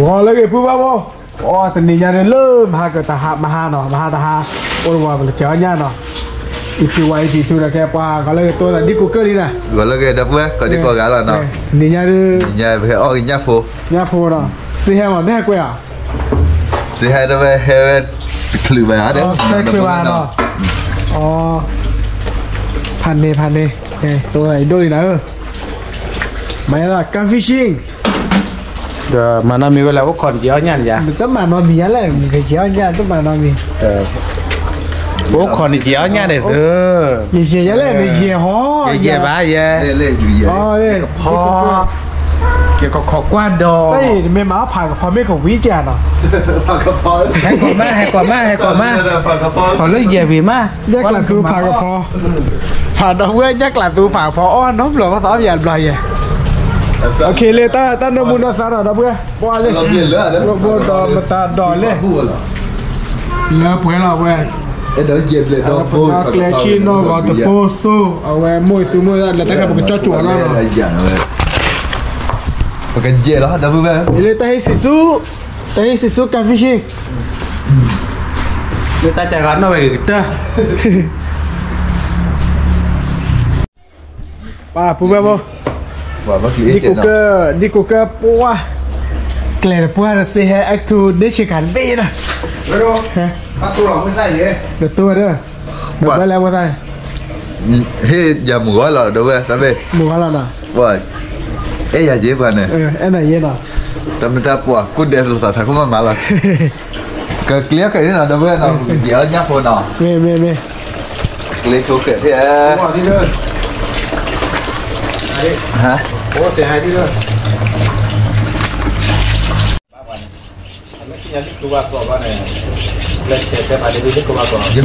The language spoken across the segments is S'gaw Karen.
ဂီၤလၢအဂ့ၤ ဖုဘၣ်ဖိ, အိ တနံၤညါဒုးလၢမဟါကတဟါ မဟါနီၤ မဟါတဟါ, အိၣ်တဝီပကစဲးအီၣ်ညၣ်နီၤ, EP one EP two ဒီးကဲပှၤဂီၤလၢအဂ့ၤ တိၢ်သးဒ်ကိးကၢၢ်လံနီၤ, ဂီၤလၢအဂ့ၤ ဒီပုၢ်ဝဲၢ် ကိးဒံကိးဂၤလီၤနီၤ, တနံၤညါဒုး ပဟဲအီၣ်က့ၤညၣ်ဖိ, ညၣ်ဖိနီၤ, စ့ဟဲမး တဟဲကွဲးဧါ, စ့ဟဲတဝဲဟဲဝဲ တချုးဘၣ်ဧါ, တချုးဘၣ်နီၤ, ဖးန့ၢ် ဖးန့ၢ်, တိၢ်သးအံၤဒိၣ်လံနၤဧၢ, မၤယဲလီၤ ကၣ် fishing ဒီးမၤနီတမံၤဝဲလၢ အိၣ်ခိးနက့ၤအီၣ်ညၣ်န့ၣ်ယါ, နတမၤနီတမံၤယါလဲၣ်, နက့ၤအီၣ်ညၣ် တမၤနီတမံၤ, အိၣ်ခိးနက့ၤအီၣ်ညၣ်န့ၣ်သု, ယယဲၢ်ယါလဲၣ် နယဲၢ်ဟီ, ယယဲၢ်ဘၣ်ယဲ, ကဖီ, ယကခိးကွၢ်ဒီး, တမ့ၢ်မၤအီၣ်ဖးကဖီ မ့ၢ်ကဝံၤကနီၤ, ဟဲကွၢ်မး ဟဲကွၢ်မး ဟဲကွၢ်မး, ခိးလၢယဲၢ်ဝံၤမး, ညၣ်ကျးသူဖးကဖီ, ဖးဒီပုၢ်ဝဲၢ် ညၣ်ကျးသူဖးကဖီ အီၣ်နီတဘျီ ဘၣ်သးအီၣ်ပယီၤတဘျီယဲၢ်, လၢတၢ်နၢမူနီၢ်သးဒီး ဒီပုၢ်ဝဲၢ် ပှၤလၢ ဘိဒီးမတၤဒီးလဲၣ်, လၢပှဲၤလီၤဝဲ, ပနီၣ်ကျဲဆံနီၢ်ဂီၤတပိၢ်စိၢ် အဝဲမိၢ်သူမိၢ် လၢတၢ်ခဲ ပကကၠီၣ်ကၠိလီၤနီၤ, ပကယဲၢ်လီၤ ဒီပုၢ်ဝဲၢ်, လၢတၢ်ဟ့ၣ်စံးဆူ, တၢ်ဟ့ၣ်စံးဆူ ကၣ် fishing လၢတၢ်ကဂၤနီၣ်ဝဲဂ့ၤကတၢၢ်, ပပုၢ်ဝဲၢ်ဖိ, ဒ်ကိးကၢၢ် ဒ်ကိးကၢၢ်ပှၢ်, ကျဲၤတပှၢ်တစ့ဟဲ အဲၣ်ထူ န့ၢ်ဆ့ကၤတဘ့ၣ်နီၤ, ဒီးတိၢ်ဝဲဒၣ်, ဒီးဘၣ်လဲၣ်ဝဲသၣ်, ဟ့ၣ်ယၤမုၢ်ဂီၤလီၤ ဒီပုၢ်ဝဲၢ် တၢ်ဘ့ၣ်, မုၢ်ဂီၤလီၤနီၤ, အဲၣ်ယၤယ့ပှၤန့ၣ်, အဲၣ်နၤယ့နီၤ, တၢ်မ့ၢ်တၢ်ပှၤကူၣ်ဒဲးလိာ်သးထးခိၣ်မးမးလီၤ, ကကျ့အီၣ်ခဲအံၤနီၤ ဒီပုၢ်ဝဲၢ်နီၤ ပကက့ၤအီၣ်ညၣ်ဖိနီၤ, မ့ၢ် မ့ၢ် မ့ၢ်, ကျ့ဆိခဲအံၤ, ဟါ, ယမ့ၢ်ဟဲအ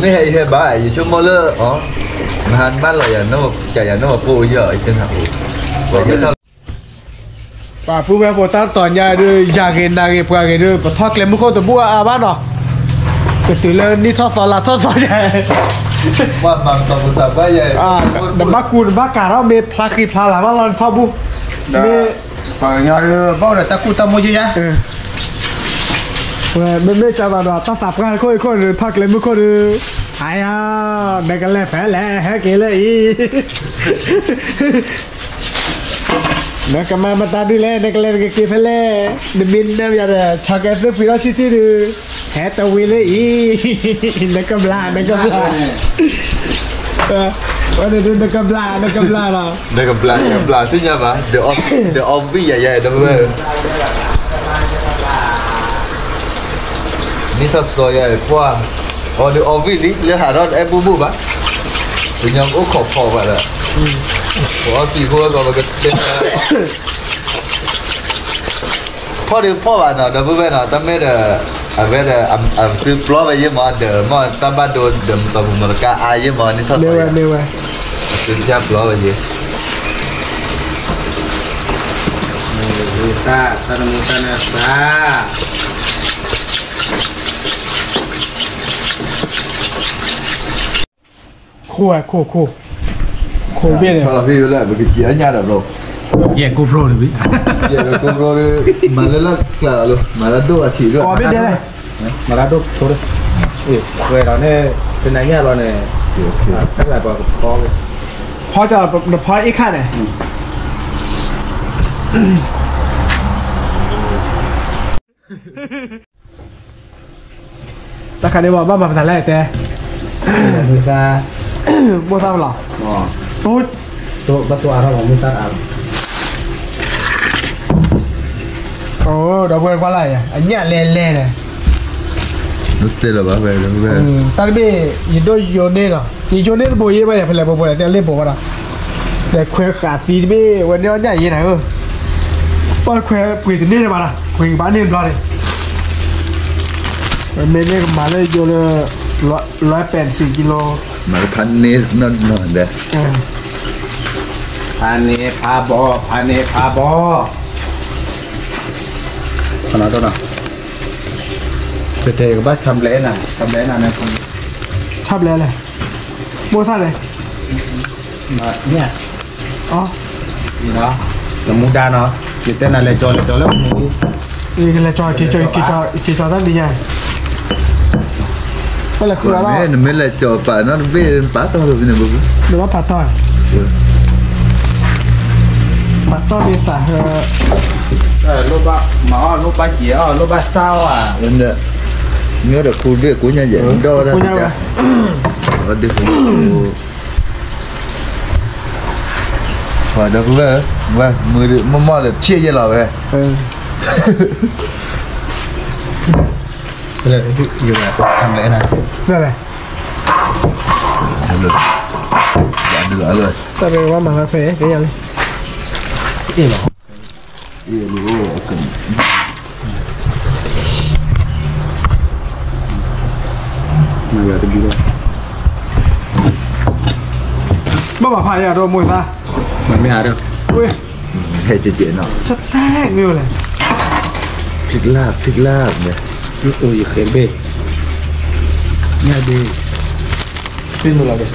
ံၤဟဲဘၣ် ယဆိကမိၣ်လၢ, နဟးမၢလီၤယၤ, ကယၤနအိၣ်, ပပုၢ်ဝဲၢ်ဖိ တၢ်တီၤညါဒုး ယၤဂ့ၤနၤဂ့ၤပှၤဂ့ၤဒုး ပထီၣ်ကျဲမုၢ်ခိၣ်တဘူၣ်အါအါဘၣ်နီၤ, ကတုၤလၢနံၣ်ထီၣ်သီလါထီၣ်သီယၤ နဘၣ်ကူနဘၣ်ကၤထီၣ် မ့ၢ်ဖျါဃံဖျါလၤဘၣ်လီၤ နထီၣ်ဘူၣ်, မ့ၢ်, ပှၤကညီဒုး ဘၣ်အိၣ်ဒီးတၢ်ကူၣ်တၢ်မိၣ်ယဲယါ, မ့မ့ၢ်ကၢ်သးဒီး တၢ်သးပှၢ်တခိၣ်အံၤခိၣ်ဒုး ထီၣ်ကျဲမုၢ်ခိၣ်ဒုး, အယၤ, နကလဲၤဖဲလဲၣ် ဟဲက့ၤလၢအံၤ နကမၤမတၤဒုးလဲၣ် နကလဲၤနကက့ၤဖဲလဲၣ်, နမ့ၢ်နၢၤယၤဒီး ဆီကဲသုဖှံထီၣ်ဆံဆံဒုး, ဟဲတဝံၤလၢအံၤ, နကဘျါ နကဘျါ, ဝဲန့ၣ်ဒုး နကဘျါ နကဘျါလီၤ, နကဘျါ နကဘျါသ့ၣ်ညါဘၣ်, ဒီးအီၣ်ဘံၣ်ယၤယၤဒီးဝဲ မ့ၢ်ထီၣ်စီၤယၤအံၤပှၢ်, အီၤဒုးအီၣ်ဝံၣ်လံ လၢဟးထီၣ်အဲၣ်ဘူၣ်ဘူၣ်ဘၣ်, ပညီကအိၣ်ခိးဖီဘၣ်ဒီး, ပအီၣ်စံးဖိဝဲကီး ပကတဲ, ဖီၣ်ဒုးဖီၣ်ဘၣ်နီၤ ဒီပုၢ်ဝဲၢ်နီၤ တၢ်မ့ၢ်ဒီး, အဝဲဒီး, အစုပျီဝဲယ့ၢ်မး ဒီးမ့ၢ်တၢ်ဘၣ်ဒိဒီးမတီၤပူၤမတီၤကါအါယ့ၢ်မး န့ၣ်ထီၣ်စီၤယၤ, အစုပျီဝဲယ့ၢ် တၢ်, တၢ်နမူတၢ်နၢသး ခိၣ်ဝဲခိၣ်ခိၣ်, ခိၣ်ဘ့ၣ်န့ၣ်, ပကက့ၤအီၣ်ညၣ်ဒီးဘျီ, ယဲၢ်ကိၣ်ဖျိန့ၣ်, ယဲၢ်ကိၣ်ဖျိ, မၤလၢလၢကျါလီၤ မၤလၢဒိၣ်အထံးဒီး, ကိၣ်ဘ့ၣ်ဒဲးလဲၣ်, မၤလၢဒိၣ်ဖိဒီး, ဝဲဒီးန့ၣ်, တနၤညါလီၤန့ၣ်, တၢ်လၢပှၤကဖီဝဲ, ဖီကီးနဖီအ့ၣ်ခါန့ၣ် တၢ်ခါန့ၣ်ဘၣ် ဘၣ်မၤပတၢ်လဲၣ်တဲ, မုၢ်သၣ်, မုၢ်သၣ်ပလီၤ, တိၢ်, ဘၣ်တိၢ်အါထီၣ်လီၤ မုၢ်သၣ်အါလီၤ, အိ ဒီပုၢ်ဝဲၢ်ကွၢ်လၢ်ယၤ အညၣ်လဲၤလဲၤန့ၣ်, တၢ်တဘ့ၣ် ယဒိၣ်ယိန့ၢ်လီၤ ယယိန့ၢ်တဘိယ့ၢ်ဘၣ်ယၤ ဖဲလဲၣ်ဘိဘိလဲၣ် တဲလ့ၣ်ဘိဘၣ်ဒီး, ဒီးခွဲးဃာ်သံတဘ့ၣ် ဝဲန့ၢ်အီၣ်ညၣ်ယ့ၢ်နၤဧၢ, ပှၤခွဲးပှ့ၤတန့ၢ်ဘၣ်ဒီး ခွဲးကဘၣ်န့ၢ်တဘျီန့ၣ်, မ့မ့ၢ်ကမၤလၢယိလၢ, လွဲပဲးစံးကံလိ, မၤလၢဖးန့ၢ်နီၢ်နီၢ်ဒီး, ဖးန့ၢ်ဖးဘီ ဖးန့ၢ်ဖးဘီ, ပတဲယကဘၣ်ဆါဘျဲနၤ ဆါဘျဲနၤန့ၣ်, ဆါဘျဲလဲၣ်, မိၢ်သၣ်န့ၣ်, မ့ၢ်, နမူဒါနီၤ, ယတဲနၤလဲၤကၠီလဲၤကၠီလၢမူ, ယကလဲၤကၠီၤ က့ၤကၠီၤ က့ၤကၠီၤတၢ်ဒ်ညါ, ပလဲၤဃုအီၤလီၤ, နမ့ၢ်လဲၤကၠီၤပာ်နီတဘ့ၣ် ပာ်တီၢ်လီၤဖဲန့ၣ်ဘၣ်, နဘၣ်ပာ်တီၢ်, ပာ်တီၢ်ဒ်သးဟၢ, လိၣ်ဘၣ်မၤအီၣ် လိၣ်ဘၣ်က့ၤအီၣ် လိၣ်ဘၣ်စၢ်အီၣ်ဧါ, မ့ၢ်ဒီးခူဘ့ၣ်ကိးညါယဲၢ် ဒီဝဲဒၣ်တကါ, ဒ် ပှၤဒီပုၢ်ဝဲၢ်, ဝဲမုာ်မီၢ်မီၢ်လၢဆံးယဲၢ်လီၤဝဲ, လဲၣ်, လဲၣ်, တၢ်ရဲၣ်ဝဲမၤလၢဖဲ ကဲယၤလံ, အ့ၣ်လီၤ, အ့ၣ်လီၤ, ဘၣ်ဘၣ်ဖးယၤဒီးမိၢ်သး, မ့ၢ်အါဒီး, ဝဲ, ဟဲကဲကဲနီၤ, စဲးမ့ၢ်ဝဲလဲၣ်, ဖျိကလၢ် ဖျိကလၢ်န့ၣ်, အိၣ်ယဃဲၤတဘ့ၣ်, ညၣ်ဒ့, ဖျိမုၢ်လီၤဘဲ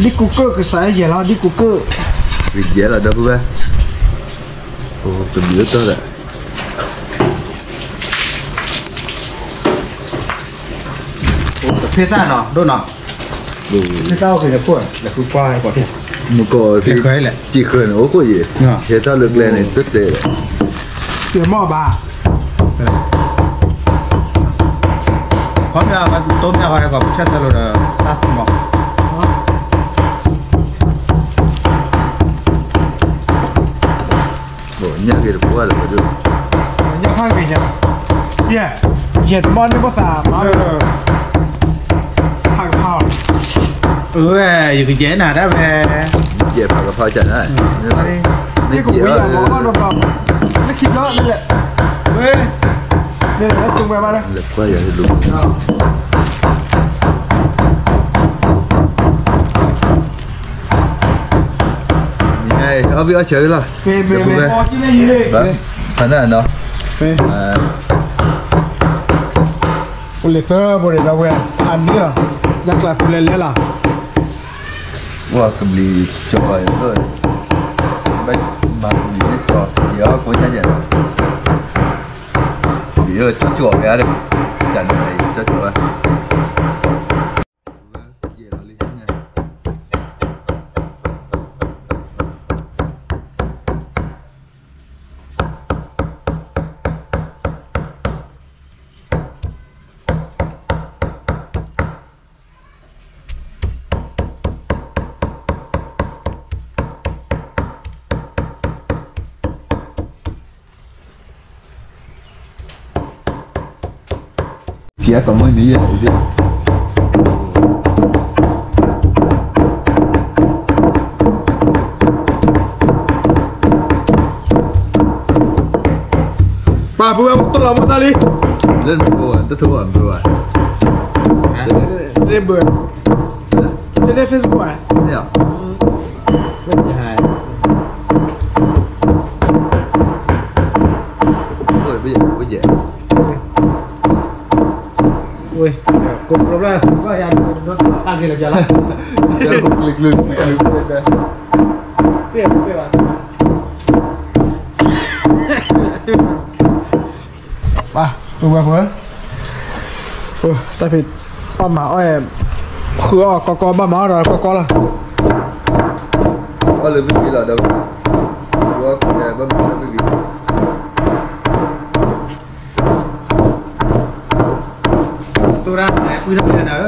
ဒ်ကူကၢၢ်ကစးယဲၢ်လီၤ ဒ်ကူကၢၢ်, ကယဲၢ်လီၤဒီပုၢ်ဝဲၢ်, အိၣ်ကဘျုးတီၢ်ဒီး, ဖ့သၣ်နီၤ ဒိၣ်နီၤ, ဖ့သၣ်အိၣ်က့ၤန့ၣ်ဖှိၣ်, မုၢ်ကီၢ်, စံးဃၢၤန့ၣ် အိၣ်ခိၣ်ယံၤ, ဟဲထီၣ်လၢကျဲန့ၣ် တတဲ, မ့ၢ်ဘၣ်, ခီပညီ တိၢ်မ့ၢ်ဂီၤဟဲကီး ပဆၢထၢၣ်လိာ်ဒီး တၢ်သမီၤ ညၣ်ဂ့ၤတပှၢ်လၢၤဘၣ်ဒိၣ်, ညၣ်ဖးဂ့ၤညါ, ယဲၢ်, ယဲၢ်တမီၢ်န့ၣ်ဘၣ်သးမၤ, ဖးကဖး, အဝဲ, ယကယဲၢ်နၤဒၣ်ဝဲ, ယဲၢ်ဖးကဖးကနၤ, မ့ၢ်ကဝံၤအီၤမၤအီၣ်နီၤ, လၢခံဘျီန့ၣ်လဲၣ်, ဝဲ, န့ၣ်လဲၣ် လၢသုးဝဲဘၣ်လၢ, လဲၤကွၢ်ယၤဟဲလိာ် အီၣ်ဘံၣ်အီၣ်ဆၢလီၤ, မ့ၢ်, မ့ၢ်, ဖးနၢ်နီၤ, အိၣ်လၢသၢဘိန့ၣ်ဒီးဝဲ, အနံၣ်လီၤ, လၢကျးသူလဲၤလဲၤလီၤ, ဝဲကဘျံးကၠီၤယၤ, ဘၣ်မၤကဘျံးမ့ၢ်ကၠီၤ, ယၤကိးညါယဲၢ်လီၤ, ကဘျံးကၠီၤကၠီၤဝဲဧါ, တၢ်န့ၣ်ကၠီၤကၠီၤဝဲ ဖံးအကမုၢ်နံၤယဲၢ်, ပှၤပုၢ်ဝဲၢ်တိၢ်လီၤမိၢ်သးလံ, လၢနဖိတထိၣ်ဘၣ်မဘၣ်, တဘၣ်, တဘၣ် Facebook ဧါ, ဝဲ, ကိးပရၢဘၣ်, အဂ့ၢ်လၢပျၢ်လီၤ, ပ့ၢ်ပ့ၢ်ဘၣ် ပှၤ, ပုၢ်ဝဲၢ်ဖိ, တၢ်ဖံး, ဘၣ်မၤအီၣ်, ဃုအီၣ်ကီကီ ဘၣ်မၤအီၣ်ဒီးကီကီလီၤ, အီၣ်လၢဘုကံလီၤဒီး, ဘၣ်မၤလၢဘုကံ, တိၢ်ရၣ်, ပုၢ်ထီၣ်လံနၤဧ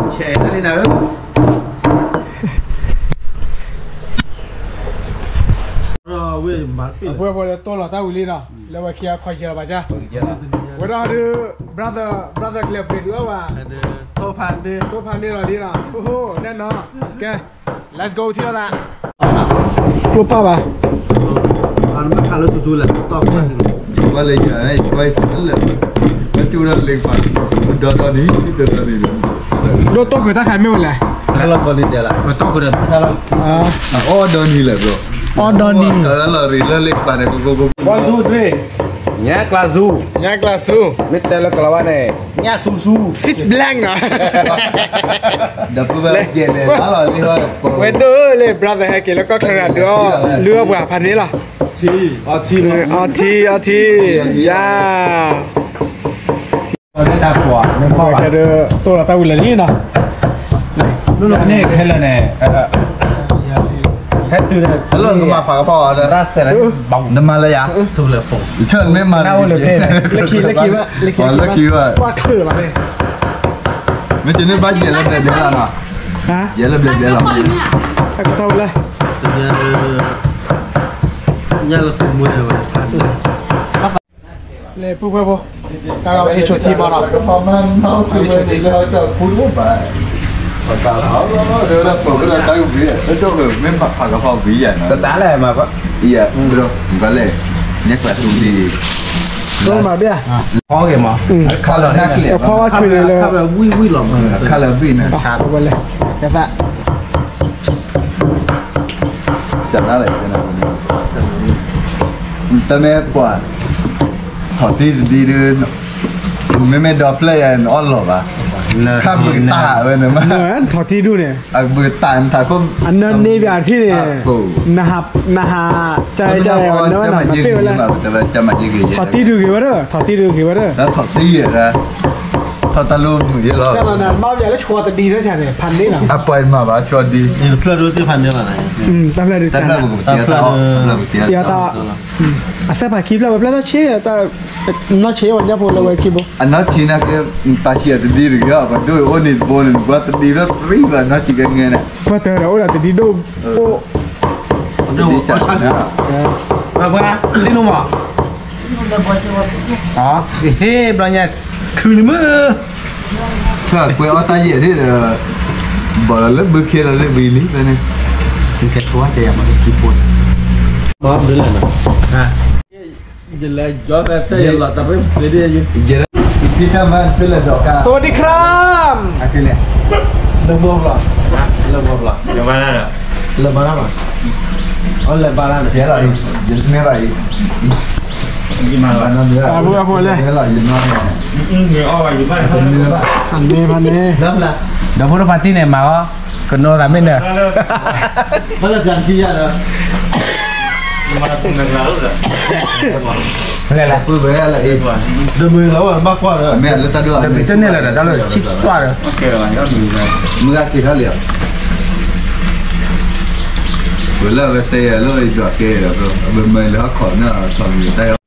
ၢ, ဆဲးနၤလံနၤဧၢ, အဝဲ, အဝဲလၢတိၢ်လီၤတၢ်ဝံၤလံနီၤ, လၢဝဲခံဂၤခီယဲၢ်လီၤဘၣ်ကါ, ဝဲဒၣ်ဒုး, brother, brother ကျဲၤပှ့ၤဒုးအီၣ်ဘၣ်, တိၢ်ဖးန့ၢ်လီၤလံနီၤ, အိၣ်ဟိၣ် နဲနီၤ, ကဲ, let's go ထံၣ်လိာ်သး ကျိပၢ်ဘၣ်, ဘၣ်လၢယၤ, ဘၣ်ကၠူၣ်ဒီးလ့ပာ်, ဒီဒီနံၤ, ဒီဒီနံၤ, ဒီဒီနံၤလၢဘျီ, အီၣ်ဒီနံၤ, လၢလ့ပာ်န့ၣ်, one two three, ညၣ်ကျါစူ, ညၣ်ကျါစူ, မ့ၢ်တဲလၢကလၤဝါန့ၣ် ညၣ်စူစူ, fish blanc နီၤ, ဒီပုၢ်ဝဲၢ်ကဲလဲၤလၢလီၤလံ, ဝဲဒိၣ်လၢ brother ဟဲက့ၤလၢကီၢ်ချၢန့ၣ် ဒုးအီၣ်ပှၤဖးန့ၢ်လီၤ, အီထံ, အီထံ, ယၤ တၢ်ပှၤ တိၢ်လီၤတၢ်ဝံၤလၢာ်လံနီၤ, န့ၣ်ခဲလၢာ်န့ၣ်, ဟဲတုၤဒီး ဟဲလီၤကမၤဖးကဖီဒီး နမၤလၢယၤ, မ့ၢ်မၤလၢခံ, လၢခံဘၣ်, လၢခံဘၣ်, ကွၢ်ချုးလီၤန့ၣ်, မ့ၢ်ကန့ၣ်ဘၣ်ယဲၢ်လၢဘျဲဘျဲလီၤနီၤ, ယဲၢ်လၢဘျဲဘျဲလီၤ, တၢ်ကထီၣ်ဝဲလဲၣ် ညၣ်လၢသူမွဲဝဲ လဲၤပုၢ်ဝဲၢ်ဖိ, တၢ်ကဟဲဆိထံမးနီၤ, ဟဲဆိထံ, ပတၢ်လၢမၤဘၣ်, ယဲၢ်, ဘျီလဲၣ်, ညၣ်ကျါထူလံ, မၤဘၣ်, ဖီဂ့ၤမး, ဖီဝဲဆွံန့ၣ်လၢ, ဝံၣ်ဝံၣ်လီၤ, ခါလၢဘံၣ်န့ၣ်, ဝဲလဲၣ်, ကသၣ် တၢ်မ့ၢ်ပှၤ ထီၣ်တံၢ်တဒံဒုး, မ့မ့ၢ်ဒီဖျၢၣ်ယၤန့ၣ် အီၣ်လီၤဘၣ်, ခါဘုးတၢ်ဝဲန့ၣ်မး, ထီၣ်တံၢ်ဒူၣ်န့ၣ်, အဘုးတၢ်န့ၣ်ထးခိၣ်, အနၢန့ၢ်ပၠးထံၣ်န့ၣ်, နဟး, နဟး, တၢ်, ထီၣ်တံၢ်ဒုးဂ့ၤဝဲဒီး, ထီၣ်တံၢ်ဒုးဂ့ၤဝဲဒီး, ထီၣ်တံၢ်, ထီၣ်တၢ်လိၣ်မုာ်ယဲလီၤ, ဘၣ်ယၤလၢဆိတဒံထီၣ်ဆါန့ၣ် ဖးန့ၢ်လီၤ, အပှၤမၤဘၣ်ဆိဒံ, ဖျၢၣ်ဒိၣ်သ့ၣ်ဖးန့ၢ်လီၤ, တၢ်ဖျၢၣ်ဒိၣ်, တၢ်ဖျၢၣ်ဒိၣ်, အသၢဖးခံဖျၢၣ်ဝဲဖျၢၣ်ထီၣ်ဆံး, နီၢ်ဆံးဝဲညါဖိလၢဝဲခံဘိ, အနီၢ်ဆံးနာ်က့, ပာ်ဆံးအတဒံတဂ့ၤအီၤ, ပှၤဒိၣ်အံၤအိၣ်န့ၣ်တဘိန့ၣ် ပှၤတဒံလၢတရံးဘၣ်နီၢ်ဆံးကဲငဲန့ၣ်, ပှၤတၢ်ဒီးအိၣ်ဒီးတဒံဒိၣ်, တဒံစၢ်န့ၣ်, ပှၤ, သ့ၣ်နူမး, ဟ့ၣ်ဘျီညါ, ခုလံမုၢ် ကွဲးအီၣ်တၢ်ယဲၢ်ဒ်ဒီး, ဘၣ်လီၤလၢဘုခ့လီၤလၢဘုလံဖဲန့ၣ်, ယလဲၤယီၤဖဲတၢ်ယလီၤတရ့ဖဲဒ်ယ, สวัสดีครับ လၢဘိဘျီ, လၢဘိဘျီ, လၢဘါလၢ, အလဲၤဘါလၢ, ယဲလီၤ, ယမ့ၢ်ဘၣ်အံၤ တၢ်ဘိအဖိလဲၣ်, အမ့ၢ်ဖးန့ၣ်, ဒီးဖိဒိၣ်ဖးတံၢ်န့ၣ် မၤအီၤ, ကနိသးမ့ၢ်နၢၤ, လဲၣ်လၢ, တမ့ၢ်လီၤဘၣ်ဘၣ်ကွၢ်ဒီး, မုၢ်ဂၤက့ၤထီၣ်လံ, ဝဲလၢအဝဲတဲယၤလၢယဒွးကဲဒီး, အဝဲမၤလၢဟီၣ်ခိၣ်န့ၣ်,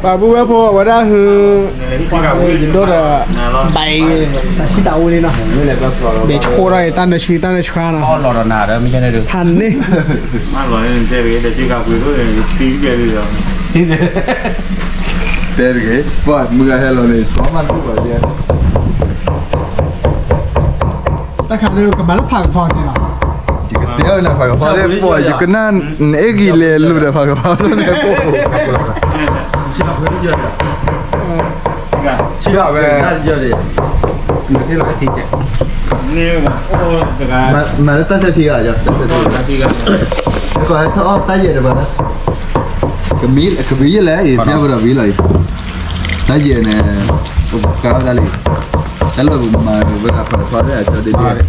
ပှၤပုၢ်ဝဲၢ်ဖိအဝဲဒၣ်ဟု, ယဒိၣ်ဒီး, ဘဲ, တၢ်ဆံၣ်တၢ်အိၣ်လံနီၤ, ဘဲဆိၣ်ထီၣ်အံၤ တၢ်နၢဆှံတၢ်နၢဆှါနီၤ, ဖးန့ၢ်, တဲတဂ့ၤ, ပှၤမုၢ်ဂၤဟဲလီၤန့ၣ် စီၤမၢ်တဘူၣ်ဘၣ်ယဲ, တၢ်ခါန့ၣ်ကမၤလၢဖးကဖီန့ၣ်လီၤ, ယကတဲအီၤလၢဖးကဖီလၢပှၤ ယကနၣ်, နအဲၣ်ဂံၢ်လဲၤလိာ်ဒီးဖးကဖီလၢန့ၣ်, ဆံးဝဲ, မၤလၢတၢ်ဆၢထံဂၤ, တၢ်ဆၢထံဂၤ, ကဟဲထီၣ်အီၣ်တၢ်ယဲၢ်တဘၣ်, ကမံ, ကဘံယဲၢ်လဲၣ်, ယတဲဝဲဒီးဘံလီၤအံၤ, တၢ်ယဲၢ်န့ၣ်, ကါဒၣ်လံ, တၢ်လၢပမၤဝဲဒၣ်ဖးကဖီလၢအကၠီဒ့ဒ့,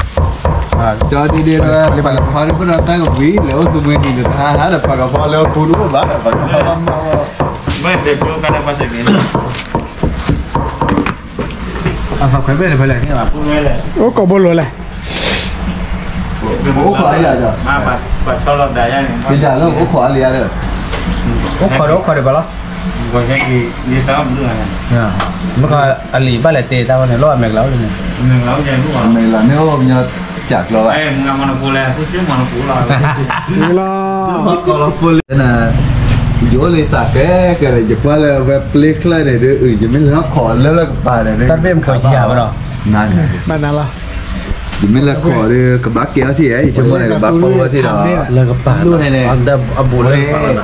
ကၠီဒ့ဒ့လၢဖးကဖီလၢပဒီးတၢ်ကဘံ လဲၤအိၣ်သူမှဲနံၤဒီး တဟါဟါဒီးဖးကဖီလၢအပူၤတအိၣ်ဘၣ်ဒီး ဖးကဖီလၢမၤဝဲ အသးခွဲးဘ့ၣ်လၢဖဲလဲၣ်န့ၣ်ဘၣ်, အိၣ်ကိးဘိလိၤလဲၣ်, အိၣ်ခိးအါလံ, ကယၤလၢအိၣ်ခိးအါလံဧါဒီး, အိၣ်ခိးဒီးအိၣ်ခိးဒံးဘၣ်လီၤ, မ့ၢ်ခီအလံာ်ဘၣ်လဲၤတ့တၢ်ဝဲန့ၣ် လီၤအမဲာ်ကျါအိၣ်လံန့ၣ်, မဲာ်ကျါမ့ၢ်အိၣ်ညီကၠးကျီဘၣ်, လီၤ ယအိၣ်လၢသးကဲကဲဒီး ယကွၢ်လၢဝဲပျ့ချၢၣ်န့ၣ်ဒီး ယမ့ၢ်လဲၤထီၣ်ခိးလၢလၢကပၤန့ၣ်ဒီး တၢ်ဘ့ၣ်မ့ၢ်ခိးယၤဝဲဒီး နၤန့ၣ် ဘၣ်နၤလီၤ, ယမ့ၢ်လဲၤခိးဒီး ကဘၣ်ကဲအီၤထံၣ်ဧါ ယဆိကမိၣ်န့ၣ် ကဘၣ်ပိာ်အီၤထံၣ်ဒီး လၢကပၤန့ၣ် အဘူးန့ၣ် အိၣ်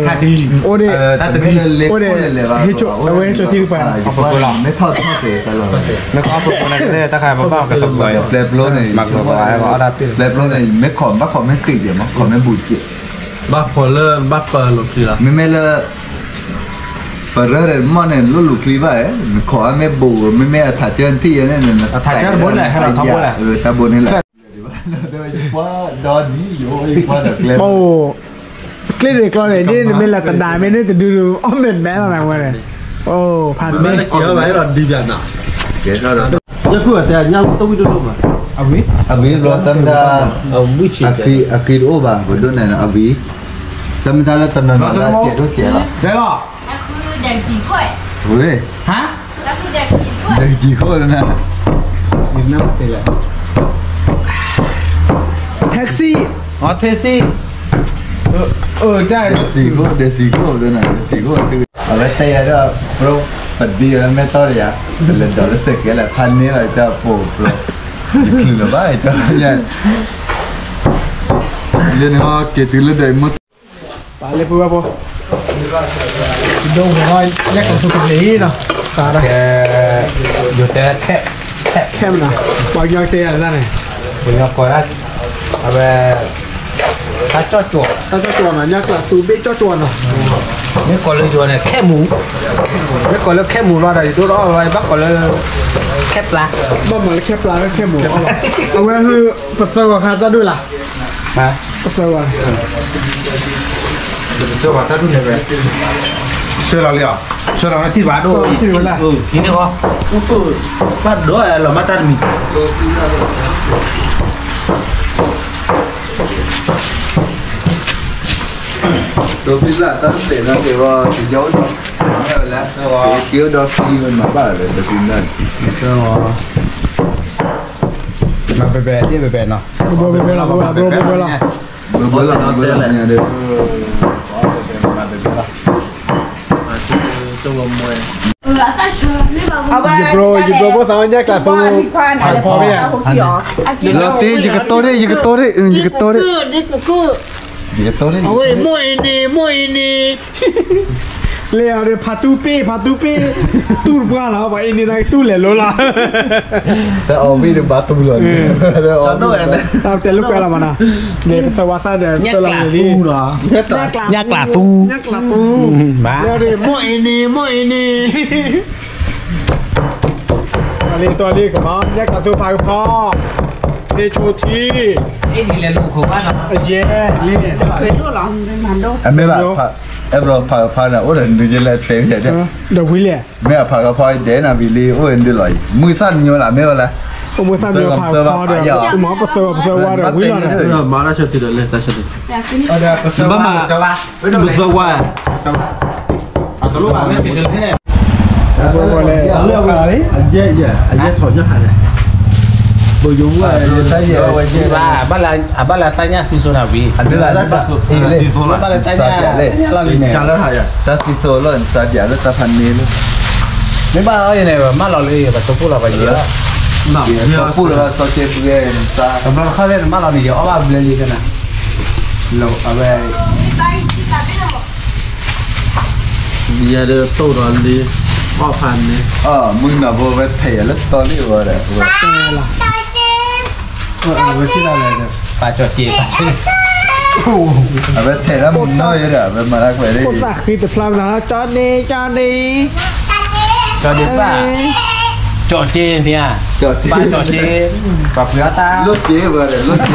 ဒံး တမ့ၢ်လၢလဲၤခိးလဲၤလဲၤဘၣ် အဝဲဟဲကၠီထံကပၤ မ့ၢ်ထီၣ်ထီၣ်က့ၤတၢ်လီၤ မ့ၢ်ခိးဖိဖိန့ၣ်ကသ့ၣ်တၢ်ခါပဘၣ်ကစီၣ်ပှဲၤ ပျဲပျိန့ၣ် မၤကစီၣ်ပှဲၤအီၣ်တၢ်ပ့ၢ် ပျဲပျိန့ၣ် မ့ၢ်ခိး ဘၣ်ခိးမ့ၢ်ဃံးက့ၤမး ခိးမ့ၢ်ဘူးက့ၤ ဘၣ်ခိးလၢဘၣ်ပၢၤလိာ်ခံလီၤ မ့မ့ၢ်လၢ ပရၢဒီးမီၢ်န့ၣ် လိၣ်လူၤချံဘၣ်, နခိးအမ့ၢ်ဘူး မ့မ့ၢ်အထးကၢၢ်ထံၣ်ယဲန့ၣ် အထးကၢၢ်တဘိန့ၣ် ဟဲလီၤထီဘိလဲၣ်, တၢ်ဘိန့ၣ်လဲၣ်, အိၣ် ကျ့န့ၣ်ကျီန့ၣ် ဒ်နမ့ၢ်လဲၤတဒါမ့ၢ်န့ၣ်တဒုဒု အီၣ်မဲာ်မဲာ်လီၤနဝဲန့ၣ်, အိၣ် ဖးမ့ၢ် ကဲထီၣ်ဒီး ယဖုၣ်အတဲညါတဝံၣ်ဒိၣ်ဒိၣ်မး, အဝံၤဘျီတၢ်မတၤ အဝံၣ်ဆံး အဃံတအိၣ်ဘၣ် ပဒိၣ်န့ၣ် အဝံၤ တၢ်မတၤလၢတနီၤနီၤလၢကဲထီၣ်ကဲလီၤ, တဲလီၤ, ဝဲ ဒဲကံခိၣ်လၢနၤ taxi, အ taxi, ဒဲကံခိၣ် ဒဲကံခိၣ်လၢနၤ ဒဲကံခိၣ်, အဝဲတဲယၤဒီး bro ပဒံဝဲမ့ၢ်တီတယၤ ပလဲၤဒိးလၢစဲးကဲလဲၣ် ဖးန့ၢ်လီၤတၢ်ပိာ် bro, ယချုးလၢၤဘၣ် ယတၢ်ညါ, ယန့ၣ်ဟီက့ၤတုၤလၢဒီးမ့ၢ် ပာ်လၢပဝဲဖိ ဒိဝဲၤဟီ ညၣ်ကးသူကဘျံးနီၤ, ယတဲ ခဲမနီၤ, ပှၤကညီတဲယၤတၢ်န့ၣ်, ပှၤကညီကိးဒၣ် အဝဲ တၢ်ကၠီၣ်ကၠီၣ်, တၢ်ကၠီၣ်ကၠီၣ်နီၤ, ညၣ်ကးသူဘ့ၣ်ကၠီၣ်ကၠီၣ်နီၤ, မ့ၢ်ကိးလၢယိၤန့ၣ် ခဲမူ, မ့ၢ်ကိးလၢခဲမူလီၤဒီး ယဒိၣ်ထီၣ်လီၤ ယဘၣ်ကိးလၢ ခဲပျၢ်, ဘၣ်မၤလၢခဲပျၢ်လၢခဲမူအီၤလီၤ, အဝဲဟ့ၣ် ပသၢဂီၤခါတၢ်ဒူၣ်လၢ် ပသၢဂီၤ, ပသၢဂီၤတၢ်ဒူၣ်န့ၣ်ဝဲ, ဆှၢလီၤလံဧါ, ဆှၢလီၤထံၣ်ဘၣ်ဒိၣ်, ထံၣ်ဝဲလၢ, ဘၣ်ဒိၣ်လီၤမးတၢ်တမံၤ, တိဖံလၢတၢ်တတဲာ်နီၤက့ၤဝဲ တယီၤအိၣ်ဒီး, က့ၤအိၣ်ဒီးခံမၤဘၣ်လၢတဖံလၢ, မၤဘဲဘဲ ဒ့ၣ်ဘဲဘဲနီၤ, ဘဲဘဲလီၤ, ဘဲဘဲလီၤ, ဘဲဘဲလီၤ, ဘဲဘဲလီၤ, ယဘျိ ယဘျိဖိသးဝဲညၣ်ကျးသူ, လီၤတ့ၢ် ယကတိၢ်တ့ၢ် ယကတိၢ်တ့ၢ် ယကတိၢ်တ့ၢ် ယကတိၢ်တ့ၢ်, အဝဲ မိၢ်အံၤန့ၣ် မိၢ်အံၤန့ၣ် လၢအီၤဒီး ဖးတူၢ်ပ့ၢ် ဖးတူၢ်ပ့ၢ် တူၢ်တပှၢ်လီၤ ပှၤအံၤန့ၣ် နကတူၢ်လဲၤလိၤလီၤ, တၢ်အီၣ်ဝံၣ်ဒီးဘၣ်တူၢ်လီၤန့ၣ်, တၢ်တဲလိာ်ကွဲလီၤမးနီၤ, န့ၣ် ပသၢဝါသၣ်ဒီး ညၣ်ကျးသူ, ညၣ်ကျးသူ, ညၣ်ကျးသူ, လၢအီၤဒီး မိၢ်အံၤန့ၣ် မိၢ်အံၤန့ၣ် တီၤလံ တီၤလံ ကမၤ ညၣ်ကျးသူဖးကဖီ, ဟ့ၣ်ဆိထံ, အယဲၢ်, အမ့ၢ်ဘၣ်, အဲၣ်ဘျီဖးကဖီန့ၣ် အိၣ်ဒီးနုၤယဲလဲၣ်တဲဝဲ, ဒီးဝံၤလဲၣ်, မ့ၢ်အဖးကဖီဒဲးနၤဝံၤလံ အိၣ်ဒုးလီၤအံၤ မုၢ်ဆၣ်နညိလၢမ့ၢ်ဝဲလဲၣ်, အိၣ်မုၢ်ဆၣ်နညိဖးကဖီဒီး မ့ၢ်ပသၢဝါ ပသၢဝါဒီးဝံၤလီၤဒီး မၤတၢ်ဆၢထံးဒီးလဲၣ် တၢ်ဆၢထံး, ပသၢဝါ အတလိၣ်ဘၣ်မ့ၢ်က့ၤတလဲၣ်, အယဲၢ် အယဲၢ်ထီၣ်ညါဟးလဲၣ်, ဘိယိၤဝဲ, အဘၣ်လၢတၢ်ညၣ်စံစိနၤဝံၤ, ဘၣ်လၢတၢ်ညၣ်စံစိလီၤ, တၢ်စံစိလီၤ နစါဒၣ်လၢတၢ်ဖးန့ၢ်လီၤ, မ့ၢ်ဘၣ်အီၤန့ၣ် မၢလီၤလၢ ပတိဖိလီၤပယီၤ, ပတိဖိလီၤ စီၤကဲပှဲၤနစါ, တဘျီတခီၣ်လၢနမၢလီၤန့ၣ် ယအီၣ်ဘၣ်ဘျဲလံကနၤ, အဝဲ ယၤဒီးတိၢ်ဒီးလံ, အီၣ်ဖးန့ၣ်, မုၢ်နၤဖိဝဲထဲးယၤလၢ story ဝဲဒီး, ဝဲထံၣ်လၢ, ပာ်ကၠီၣ်စ့, အဝဲထဲးလၢမုၢ်နီၢ်ယဲဒီး အဝဲမၤလၢကွဲးလံ, ခိၣ်သၣ်ဃံတဖျါမနၤ ကၠီၣ်န့ၣ် ကၠီၣ်န့ၣ်, ကၠီၣ်န့ၣ်ဘၣ်, ကၠီၣ်စ့န့ၣ်ဧါ, ပာ်ကၠီၣ်စ့, ပာ်ဖှံအီၣ်တၢ်, လိၣ်စ့ဝဲဒီး လိၣ်စ့,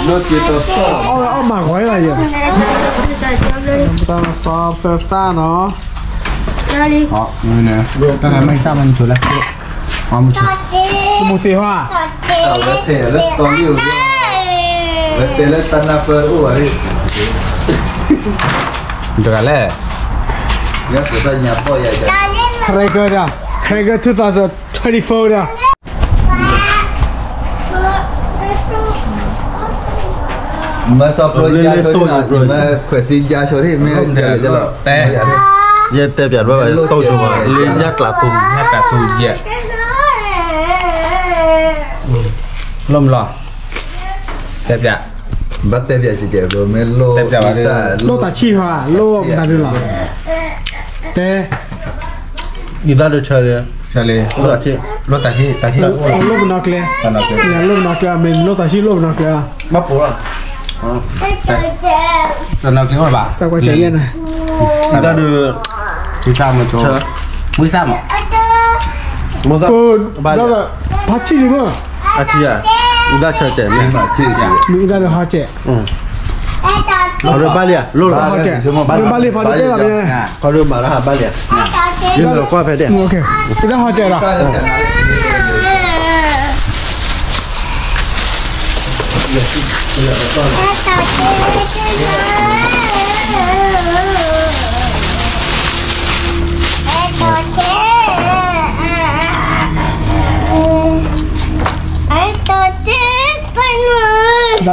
လိၣ်စ့တီတီ, အီၣ်မၤဂီၤလၢယဲ, ပတၢ်စီၤပသၢသၣ်နီၤ, တၢ်မ့ၢ်စၢ်မ့ၢ်မုၢ်ဆိလဲၣ်, မုၢ်သ့ၣ်ဟီ, ဝဲတဲလၢ story ဝဲ, ဝဲတဲလၢတၢ်နၢ်ပၢၢ်အိၣ်ဝဲ, တဂၤလဲၣ်, Cracker ဒီး Cracker two thousand twenty-four ဒီး မၤစီၤပျိယါဆိဒ်နီၤ, မၤခွဲးစံယါဆိဒ်, မ့ၢ်တဲလၢ, ယတဲပျးဘၣ်ဝဲ တိၢ်ဆိဘၣ် လၢညၣ်ကျးသူ, ညၣ်ကျးသူယဲၢ်, လိၣ်မလီၤ, တဲပျး, ဘၣ်တဲပျးကဲကဲ မ့ၢ်လိၣ်, လိၣ်တၢ်ဆံၣ်ဟါ, လိၣ်မတၤဒုလီၤ, တဲ ယသးဒုးဆၢလံ, ဆၢလံ, လိၣ်တၢ်ဆံၣ်, လိၣ်တၢ်ဆံၣ်, တၢ်ဆံၣ်, လိၣ်ပနီၣ်ကျဲ, လိၣ်ပနီၣ်ကျဲ, မ့ၢ်လိၣ်တၢ်ဆံၣ် လိၣ်ပနီၣ်ကျဲ, ဘၣ်ပိာ်လီၤ, ပနီၣ်ကျဲအိၣ်ဘၣ်, သးဒုး, မုၢ်ဆၣ်မး, မုၢ်ဆၣ်မး, မုၢ်ဆၣ်, ဖါဆံၣ်လံမး, အဆံၣ်ဧါ, အုၣ်ဒၣ်ဆၢတဲာ်မ့ၢ်, မ့ၢ်အုၣ်ဒၣ်ဒီးဟီတဲာ်, ခီဒိဘၣ်လံဧါ, ဘၣ်လံဖါဒိတဲလီၤ, ခီဒိမၤတၢ်ဟးဘၣ်လံဧါ, အုၣ်ဒၣ်ဟီတဲာ်ဒီး, တၢ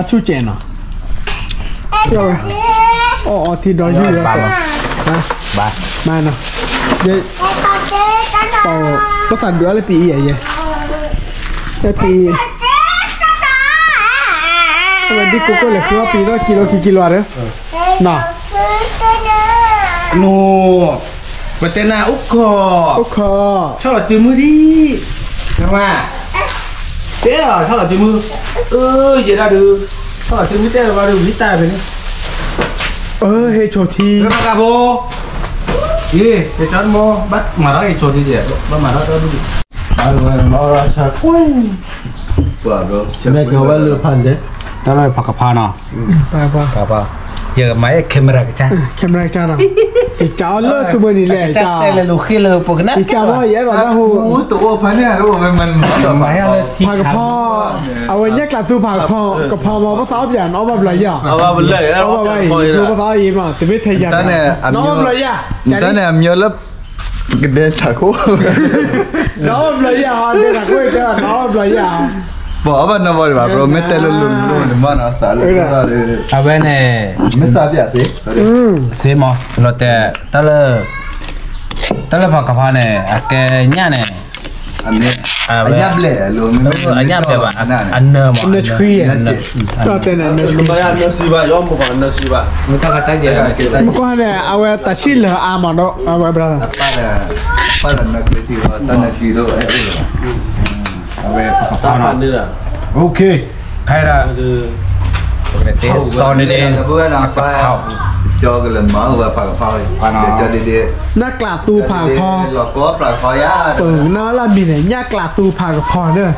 ်ဆူၣ်ကဲးနီၤ, အီၣ်အီထံဒီးယုၢ်ဒီး, မၤနီၤ, ပသးဒုးအီၣ်လၢပံအံၤယဲ, လၢပံအံၤ, အဝဲဒ်ကိးကိးလဲၤဃုအီၣ်ပံဒီးကံလိခံကံလိဧါဒီး, နီၤ နူ, ပတဲနၤအိၣ်ခိး, အိၣ်ခိး, ဆီၣ်လီၤစုမုၢ်ဒံး, တဲလီၤဆီၣ်လီၤစုမုၢ်, အၢ ယဲဒၣ်ဒုး, ဆီၣ်လီၤစုမုၢ်တဲလီၤဘၣ်ဒုး ဝံတၢ်ဖဲန့ၣ်, အၢ ဟ့ၣ်ဆိးထံ, ဘၣ်ကးဖိ, ယ့ ယကၠီတမိၢ်, ဘၣ်မၤထီၣ်ဟ့ၣ်ဆိးထံ, ဘၣ်မၤထီၣ်တၢ်ဒုး, မ့ၢ်ကဝဲလၢဖးဒဲး, တၢ်လၢဖးကဖါနီၤ, ယမၤ camera ကစၢ်, camera ကစၢ်နီၤ, ယကၢ်အီၣ်လၢသုဝဲန့ၣ်လဲၣ်, ယကၢ်လၢလီၤဃ့လၢပကနၣ်, ယကၢ်မ့ၢ်ယအဲၣ်ဒိးတၢ်ဟူ, ဖးကဖီ, အဝဲညၣ်ကျးသူဖးကဖီ, ကဖီမ့ၢ်ပသးအီၣ်ပၠး နအီၣ်ဘၣ်ဘျီယၤ, အီၣ်ဘၣ်ဘၣ်အံၤ, ပသးအီၣ်ယံၤမး တမ့ၢ်ထဲယၤ, နအီၣ်ဘၣ်ဘျီယၤ, တၢ်န့ၣ်အမံၤလၢ ပကဒဲထးခိၣ်, နအီၣ်ဘၣ်ဘျီယၤ, ဒဲထးခိၣ်တဲနအီၣ်ဘၣ်ဘျီယၤ, ပအီၣ်ဘၣ်နီတဘျီဒံးဘၣ်, ပမ့ၢ်တဲလိၤလိၤန့ၣ်မးနီၤ, စးလၢ အဝဲန့ၣ် မ့ၢ်စးပၠးသ့, စ့မး လီၤတဲာ် တၢ်လၢ တၢ်လၢဖးကဖီန့ၣ် အကဲညၣ်န့ၣ်, အညၣ်ဘျဲၣ်, အညၣ်ဘျဲၣ်ဘၣ်, အနၢၤမး, အနၢၤဆှံ, တၢ်တဲန့ၣ်နၢၤဆှံ, မ့ၢ်ကွၢ်န့ၣ် အဝဲတၢ်ဆံၣ်လၢအါမးဒီး အဝဲဘျီ, အဝဲဖးကဖီနီၤ, ဖဲဒၣ် ပကတဲစီန့ၣ်ဒ် ကဖီ, ကလမၤဝဲဖးကဖီ, ညၣ်ကျးသူဖးကဖီ, လီၤကီဖးကဖီယါ, ပကနၣ်လၢမံၤန့ၣ် ညၣ်ကျးသူဖးကဖီန့ၣ်,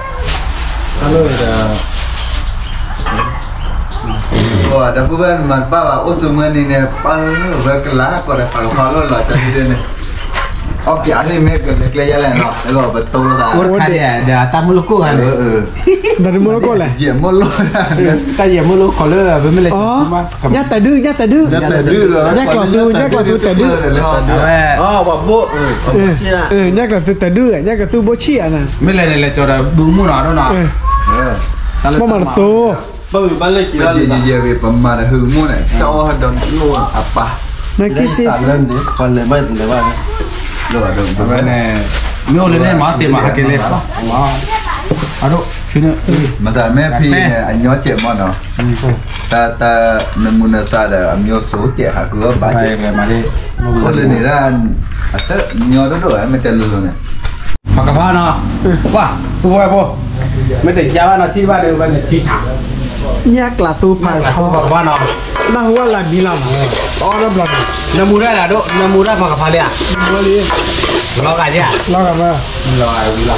ဒီပုၢ်ဝဲၢ်မၤတဘၣ်ဘၣ် အိၣ်ဆိးမုၢ်နံၤန့ၣ် ပၢ်ဝဲကလၤကီးဒီးဖးကဖီလီၤလီၤတၢ်ဒ်န့ၣ်, အီၣ်က့ၤအါန့ၣ်မ့ၢ်ကလဲၤကျဲယါလဲၣ်နီၤ, လၢပတိၢ်လိာ်သး, တၢ်မုၢ်လၢကိၣ်ဂၤန့ၣ်, တၢ်မုၢ်လၢကိၣ်လဲၣ်, တၢ်ယဲၢ်မုၢ်လၢကိၣ်လၢ ပမ့ၢ်လဲၤ, ညၣ်တဒု, ညၣ်တဒု, ညၣ်ကျးသူ, ညၣ်ကျးသူတဒု, ညၣ်ကျးသူတဒု, ညၣ်ကျးသူဘိဆံၣ်ဧါန့ၣ်, မ့ၢ်လဲၤန့ၣ်လဲၤကၠီၤဒီးဘုမုၢ်နီၤဒိၣ်နီၤ, ဘၣ်မၤတသိး ပမၤတဟုမုၢ်န့ၣ် တၢ်အီၣ်ဒီးလိၣ်အပၢ်, နကစ့, ဝဲန့ၣ်, မ့ၢ်အိၣ်လၢန့ၣ်မၤသ့မၤဟးက့ၤလဲၣ်, အဒိၣ်, မတၤမ့ၢ်ဖံန့ၣ် အညီကဲးမးနီၤ, တၢ်တၢ်နမုၤနသးဒီး အမျိုးစုကဲးဟးဃုအီၣ်ဘၣ်ကဲး, အိၣ်လၢန့ၣ်ဒၣ်, အတၢ်ညီဒိၣ်ဒိၣ် မ့ၢ်တဲလိၤလိၤန့ၣ် ဖးကဖီနီၤ, ပှၤ, ပုၢ်ဝဲၢ်ဖိ, မ့ၢ်တယါဘၣ်နီၤ ထံၣ်ဘၣ်ဒီးဝဲန့ၣ်ထံဆး, ညၣ်ကျးသူဖးကဖီ, ဖးကဖီနီၤ, နၢ်ဟူဝဲလၢမံၤလီၤနီၤ, တအီၣ်တဘျီန့ၣ်, နမူဒါလၢဒိၣ် နမူဒါဖးကဖီလံဧါ, လီၤဂာ်ယါ, လီၤဂာ်မး, လီၤဂာ်ဝံၤလီၤ,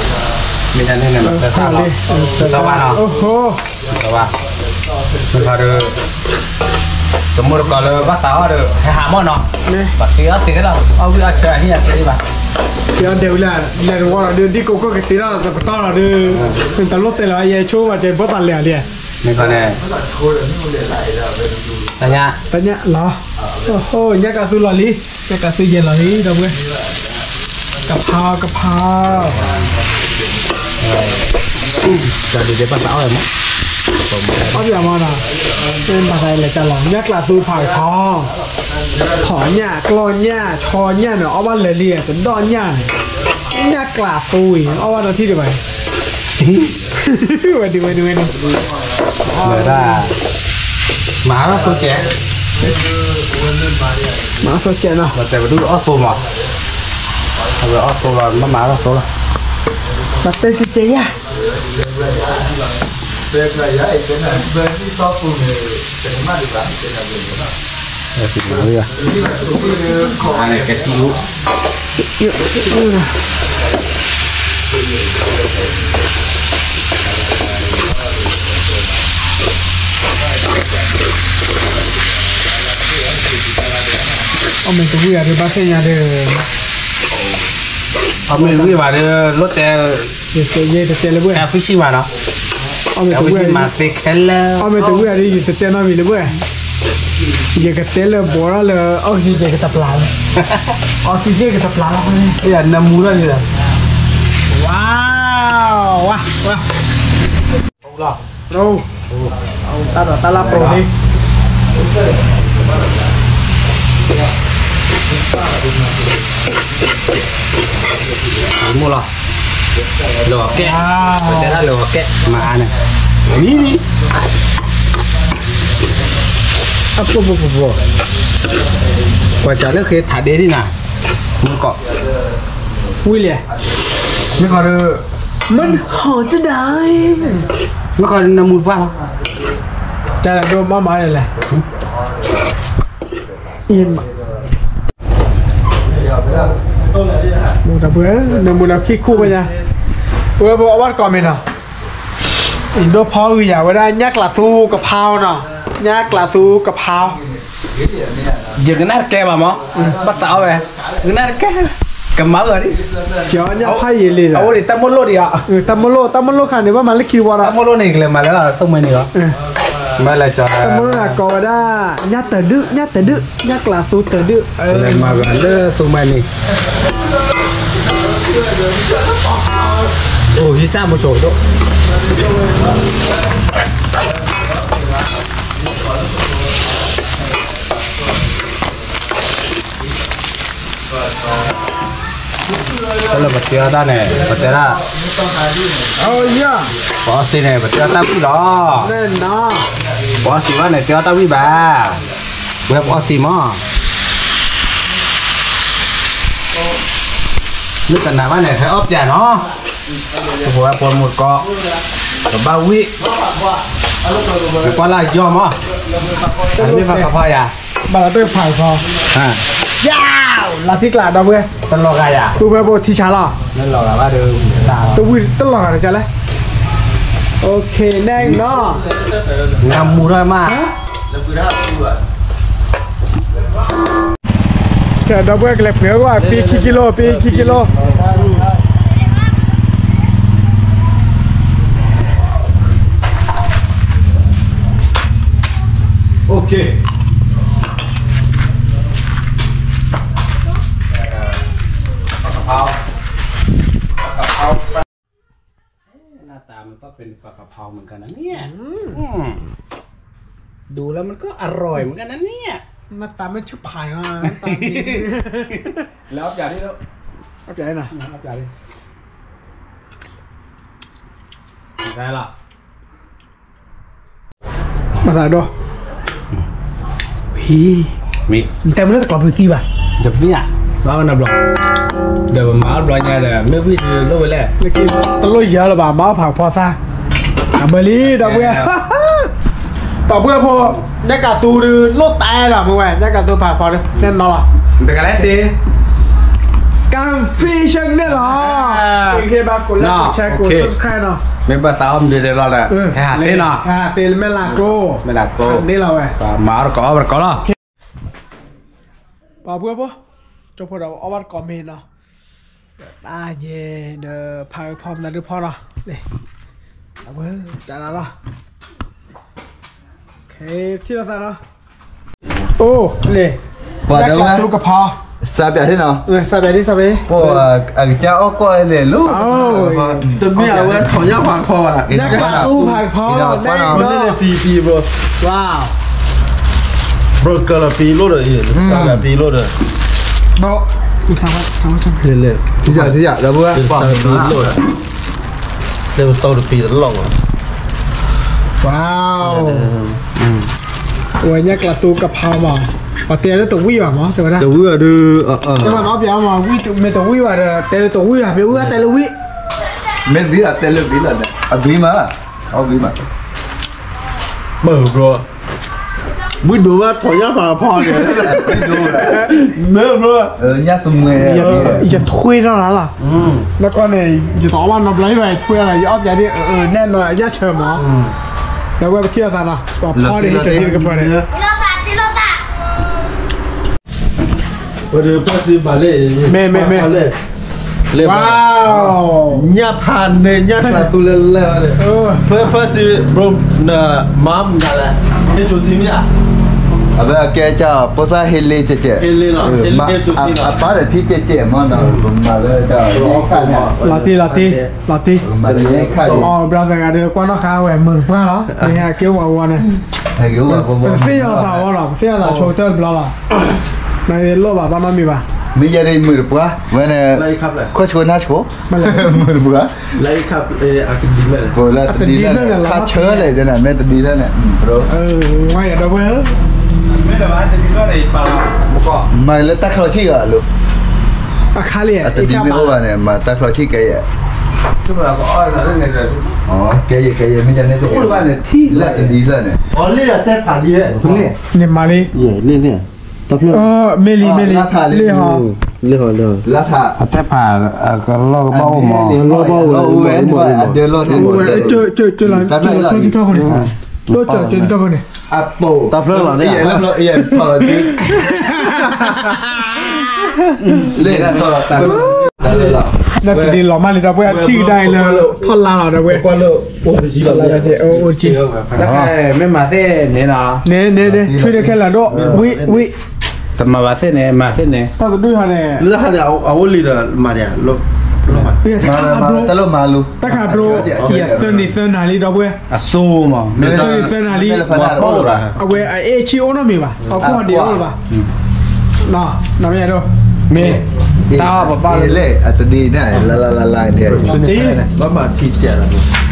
မ့ၢ်တၢ်န့ၣ်န့ၣ် မၤသၢသၣ်လီၤ, တဘၣ်နီၤ, တဘၣ်, မ့ၢ်ခီဒီး တမူတကိးလၢဘၣ်သးအီၣ်ဒီး ဟဲဟးမီၢ်နီၤ, ဘၣ်သ့အီၣ်သ့လီၤ, အီၣ်ဝံၣ်အီၣ်ဆၢအဟံၣ်အသ့ဘၣ်, သ့အီၣ်ဒဲးဝံၤလၢ လဲၤတဝီလီၤဒီး ဒ်ကိးကိးကသ့လီၤ တပတီၢ်လီၤဒီး, တလိၣ်တဲလၢၤ ယဲဆိကမိၣ်တဲဘၣ်သးလဲၤအီၤလံ, မ့ၢ်ခီန့ၣ်, တညါ, တညါလီၤ, ညၣ်ကးသူလီၤလံ, ညၣ်ကးသူယဲၢ်လီၤလံ ဒီပုၢ်ဝဲၢ်, ကဖီ ကဖီ တၢ်ဒုးဒဲးဘၣ်သးအီၣ်မး, အီၣ်ပၠးမးနီၤ, မ့ၢ်ဘၣ်သးလဲၤတၢ်လီၤ ညၣ်ကျးသူဖးကဖီ, ဖီညၣ် ကျီၢ်ညၣ် ဆီညၣ်န့ၣ် အီၣ်ဘၣ်လၢာ်လံ တဒီၣ်ညၣ်န့ၣ်, ညၣ်ကျးသူအံၤ အီၣ်ဘၣ်ဒီးထံၣ်ဒံးဘၣ်, ဝဲဒုး ဝဲဒုး ဝဲဒုး, လၢဒၣ်, မၤအီၣ်သိကဲး မၤအီၣ်သိကဲးနီၤ, တဲပဒုအီၣ်သိမး, အဝဲအီၣ်သိလီၤ မ့ၢ်မၤအီၣ်သိလီၤ, မၤတဲစံကဲးယၤ, ဘဲပျၢ်ယၤ တဲနၤ ဘဲနံၣ်သီပူၤန့ၣ် တကမၣ်ဒံးဘၣ် တဲနၤဘဲန့ၣ်နီၤ, မၤဝံၤဘၣ် အီၣ်မ့ၤတဝံၣ်ယၤဒီး ဘၣ်သ့ၣ်ညါဒီး အီၣ်မ့ၤတဝံၣ်ဘၣ်ဒီး လိၣ်တဲ ယတတဲလၢၤဘၣ် ဖံဆံမးနီၤ အီၣ်မ့ၤတဝံၣ် မၤသ့ခဲလၢာ် အီၣ်မ့ၤတဝံၣ်ဒီး ယတတဲနီတမံၤလၢၤဘၣ် ယကတဲလၢၤဘီထီၣ်လၢ oxygen ကတပျၢ်လီၤ oxygen ကတပျၢ်လီၤ နမူထီၣ်န့ၣ်လီၤ ဝါ ဝါ ဝါ ပရိ တၢ်ဒီးတၢ်လၢပရိန့ၣ် မိၢ်လီၤ လၢအကဲ ပတဲတၢ်လၢအကဲ မၤအါန့ၣ် မံၤ အပူၤပူၤပူၤပူၤ ကွၢ်စးလၢဃ့ထးဒ့ဒ်နၤ မုၢ်ကီး ဝံၤလဲၣ် မ့ၢ်ကီးဒီး မ့ၢ်ဟီၣ်တဒၣ် မ့ၢ်ကီးနမူတပှၢ်လီၤ တၢ်ဒိၣ်မးမးလဲၣ်လဲၣ် မူတပှၢ် နမူလၢခံခိၣ်ဘၣ်ညါ ပဝဲပအီၣ်ဘၣ်တကိးမ့ၢ်နီၤ အံၤဒိၣ်ဖီဝံၤယၤဝဲဒၣ် ညၣ်ကျးသူကဖီနီၤ ညၣ်ကျးသူကဖီ ယကနၣ်တကဲဘၣ်မး ဘၣ်သးအီၣ်ဝဲ ကနၣ်တကဲ ကမၤအီၤဒ် ကၠီညၣ်ဖးယံာ်လံဒီး အအိၣ်ဒံးတၢ်မိၣ်လိၣ်ဒံးဧါ တၢ်မိၣ်လိၣ် တၢ်မိၣ်လိၣ်ခါန့ၣ် ဘၣ်မၤလၢခံဝီဒီး တၢ်မိၣ်လိၣ်န့ၣ် ကလဲၤမၤလၢသူမှဲန့ၣ်လီၤ မၤလၢကၠီ တၢ်မိၣ်လိၣ်န့ၣ် ကိးဝဲဒၣ် ညၣ်တဒု ညၣ်တဒု ညၣ်ကျးသူတဒု လဲၤမၤဘၣ်လၢသူမှဲန့ၣ် အိၣ်ဟံးစၢ်မိၤဆိဒိၣ် တၢ်လၢပတဲအီၣ်တၢ်န့ၣ် ပတဲဒၣ် ပအီၣ်စ့န့ၣ် ပတဲအီၣ်တၢ်ဝံၣ်လီၤ ပအီၣ်စ့ဘၣ်န့ၣ် တဲအီၣ်တၢ်ဝံၣ်ဘၣ် ဝဲပအီၣ်စ့မး လၢတနၤဘၣ်န့ၣ် ဟဲအီၣ်ပၠးနီၤ ပဝဲပိာ်မုၣ်တကိး ပဘၣ်ဝံၣ် ပကွၢ်လၢယီၢ်မး တမ့ၢ်ပှၤကဖီယၤ ဘၣ်လီၤတဖးကဖီ ယၤ လၢထံကျါဒီပုၢ်ဝဲၢ် တလီၤဂာ်ယၤ ပုၢ်ဝဲၢ်ဖိထံဆါလီၤ တလီၤဂာ်ဘၣ်ဒီး တဝံၣ်တလီၤဂာ်ဒီးကလဲၣ် okay next နီၤ နမူထီၣ်မး ကဲ ဒီပုၢ်ဝဲၢ်ကလဲၤပှ့ၤအဂီၢ် ပံခံကံလိ ပံခံကံလိ okay หน้าตามันก็เป็นปลากระเพราเหมือนกันนะเนี่ย อืม อืม ดูแล้วมันก็อร่อยเหมือนกันนะเนี่ย หน้าตาไม่ใช่ผายนะ หน้าตาดี แล้วเอาจานนี้แล้ว เอาจานนี้นะ เอาจานนี้ ได้ละ မၤသးဒီး ဝံၤ မ့ၢ် နတဲမ့ၢ်လၢတကျီၢ်ဖုသံဘၣ် တမ့ၢ်ဧါ ဘၣ်ဝဲနဘျီ ဒီးပမၤအီၣ်တဘျီညါဒီး မ့ၢ်ဝံၤတလိၣ်ဝဲလဲၣ် တလိၣ်ယၤလၢၤဘၣ် မၤအီၣ်ဖးကဖီသး အဘၢလံ ဒီပုၢ်ဝဲၢ် ပှၤပုၢ်ဖိ ညၣ်ကးသူဒုး လိၣ်တၢ်လီၤ မ့ၢ်ဝဲ ညၣ်ကးသူဖးကဖီဒုး နဲၣ်နီၤလီၤ တကလဲၣ်တ့ ကၣ်ဖ့ ရှဲကနဲၣ်လီၤ ဟ့ၣ်ဘၣ်ကိး like ကိး share ကိး subscribe နီၤ မ့ၢ်ဘၣ်သးအီၣ်မနုၤဒဲးလီၤဒီး ဟဲဟးသ့နီၤ ဟဲဟးသ့လၢမဲၢ်လးကျိ မဲၢ်လးကျိ မၤအီၣ်တကိးအီၣ်ဘၣ်တကိးလီၤ ပှၤပုၢ်ဖိ ကၠိဖိဒီးအီၣ်ဘၣ်တကိးမ့ၤနီၤ တၢ်ယဲဒီးဖးကဖီမနုၤဒုးဖီနီၤ လံ အဝဲတၢ်လၢလီၤ ထံၣ်လိာ်သးနီၤ အိၣ် လံ ပှၤဒီးဝဲ ကဖီ စးပၠးထံနီၤ စးပၠးဒ်စးပၠး အကစၢ်အီၣ်ကီၢ်လဲၣ်လိၤ တမ့ၢ်အဝဲထီၣ်ညၣ်ဖးကဖီဘၣ် ညၣ်ဖးကဖီ ပံပံ bro ဝါ bro ကလီၤပံလိၣ်ဒီး စးပၠးပံလိၣ်ဒီး bro လဲၣ်လဲၣ် ထံၣ်ယၤထံၣ်ယၤ ဒီပုၢ်ဝဲၢ် ပံလိၣ်ဒီး လၢပတီၢ်တပံတလီၢ်ဘၣ် ဝါ ဝဲညၣ်ကျးသူကဖီမး ပှၤတဲလၢတဝံၣ်ဘၣ်မး တဲဝဲဒၣ် တဝံၣ်ဘၣ်ဒီး တဲဘၣ်နီၤ ပျးမး ဝံၣ်မ့ၢ်တဝံၣ်ဘၣ်ဒီး တဲလၢတဝံၣ်ဘၣ် မ့ၢ်ဝံၣ်ဘၣ်တဲလၢဝံၣ် မ့ၢ်ဝံၣ်ဘၣ်တဲလၢဝံၣ်လီၤဒီး အဝံၣ်မး အဝံၣ်မး ဘၢ bro ဝံဒိၣ်ဘၣ်ထီၣ်ညါဖးဖီန့ၣ်, မ့ၢ်ဘျီ, ညါစမှဲ, ယထွေးထီၣ်လၢ်လီၤ, နကီၢ်န့ၣ် ယတအီၣ်ဘၣ်နီတဘျီဘၣ် ယထွေးလီၤ ယအီၣ်ပျးဒ် နဲၣ်နီၤညၣ်ဆၢမး, ဒီးဝဲပထံၣ်လိာ်သးနီၤ ပှၤဖီန့ၣ် ဟ့ၣ်ကၠီၤထံတကပၤန့ၣ် မ့ၢ်မ့ၢ်မ့ၢ်, ဝါ, ညၣ်ဖးန့ၣ် ညၣ်ကျးသူလၢလၢန့ၣ်, ဖဲဖဲစံး bro နမၤမနုၤလဲၣ်, ဟ့ၣ်ကၠီၤထံမ့ၢ်ဧါ, အဝဲအကဲကၢ် ဖိသၣ်ဟ့ၣ်လ့ကဲကဲ, အပၢ်ဒီးထံကဲကဲမးနီၤ, မၤလၢတၢ် လီၤတံၢ်လီၤတံၢ်, လီၤတံၢ်, အီၤ brother ဂၤဒီး ကွၢ်နီၣ်ဃာ်ဝဲမုာ်တပှၢ်လီၤ, မ့ၢ်ဟဲက့ၤအိၣ်ဝဲဝီန့ၣ်, ပသ့ၣ်ညါသးဝဲလီၤ ပသ့ၣ်ညါသးဆိကတၢၢ်တဘျီလီၤ, နလိၣ်ဘၣ်ဘၣ်နီတမံၤဘၣ်, မ့ၢ်ယဲဒ်မုာ်တပှၢ်, ဝဲန့ၣ်, ခိၣ်ဆှိနၢ်ဆှိ, မုာ်တပှၢ်, လၢတဒ်လၢန့ၣ် ခါဆၢလဲၣ်န့ၣ် မ့ၢ်တဒ်လၢန့ၣ်, ဝဲဒီပုၢ်ဝဲၢ်ဧၢ, မၤလၢတၢ်ချီဆံၣ်ဂၤလိၤ, အခါလံ, အတဒ်မ့ၢ်အိၣ်ဘၣ်န့ၣ် မၤတၢ်ချီဆံၣ်ကဲယဲၢ်, ကဲယဲၢ် ကဲယဲၢ် မ့ၢ်ယဲန့ၣ်တအိၣ်ဘၣ်န့ၣ် ထံၣ်လၢတဒ်လၢန့ၣ်, န့ၣ်မၤလံ, မ့ၢ်လံ မ့ၢ်လံ, လ့ၣ်ဟီ, လ့ၣ်ဟီ, အတဲဖး ကလီၢ်ကဘၣ်အိၣ်မး, လီၢ်ဘၣ်အိၣ်ဝဲ, ကၠီသံကျီၢ်ဖိန့ၣ်, ကၠီသံကျီၢ်ဖိန့ၣ်, တၢ်ဖျၢၣ်လီၤန့ၣ်, လ့ၣ်, နတဒ်လီၤမးလံ ဒီပုၢ်ဝဲၢ် ထံၣ်ကဒါအံၤလၢ ထီၣ်လါလီၤ ဒီပုၢ်ဝဲၢ်, အိၣ်ကံ, မ့ၢ်မၤသ့ၣ်န့ၣ်နီၤ, န့ၣ်န့ၣ်န့ၣ် ထွံၣ်ဒၣ်ခဲလၢာ်ဒိၣ်, ဝံၣ်ဝံၣ်, တမၤဘၣ်သ့ၣ်န့ၣ် မၤသ့ၣ်န့ၣ်, တၢ်တဒူၣ်ဟီန့ၣ်, အအိၣ်လံဒီးမၤဒံး, တၢ်ခးဘျိ, တၢ်ခးဘျိ, ယသၢနံၤသၢနၤလံ ဒီပုၢ်ဝဲၢ်, အစိမး, သၢနံၤသၢနၤလံ, အဝဲအအဲၣ်ဆံအိၣ်နီတမံၤဘၣ်, အခိၣ်ဒံးအိၣ်လၢၤဘၣ်, နီၢ်မ့ၢ်ယၤဒိၣ်, မ့ၢ်, တၢ်ပပၢ်လၢ အတဒ်န့ၣ် လၢလၢလၢလၢန့ၣ်, ဘၣ်မၤထံကဲ,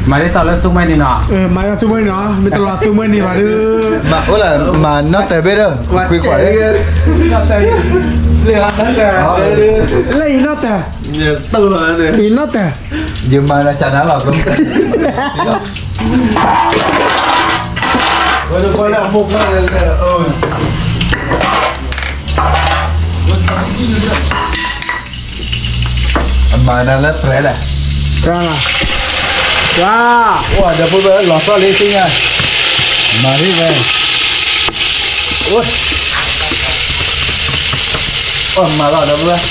မၤဒ်သိးလၢသူမှဲနံၤနီၤ, မၤဒ်သိးသူမှဲနံၤနီၤ, မ့ၢ်တလီၤသူမှဲနံၤဘၣ်ဒီး, မၤအိၣ်လၢ မၤနီၢ်တၢၤဘ့ၣ်ဒီး, ကွံာ်ကွၢ်, လၢအံၤနီၢ်တၢၤ, အံၤနီၢ်တၢၤ, ယမၤလၢကနၤလီၤ, အမၤနၤလၢပြဲလဲၣ်, ဝါ, အိၣ်ဒီပုၢ်ဝဲၢ်လီၤသီၣ်လံသ့ၣ်ညါ, မၤရံၣ်ဝဲ, အိၣ်, အိၣ်မၤလီၤဒီပုၢ်ဝဲၢ်,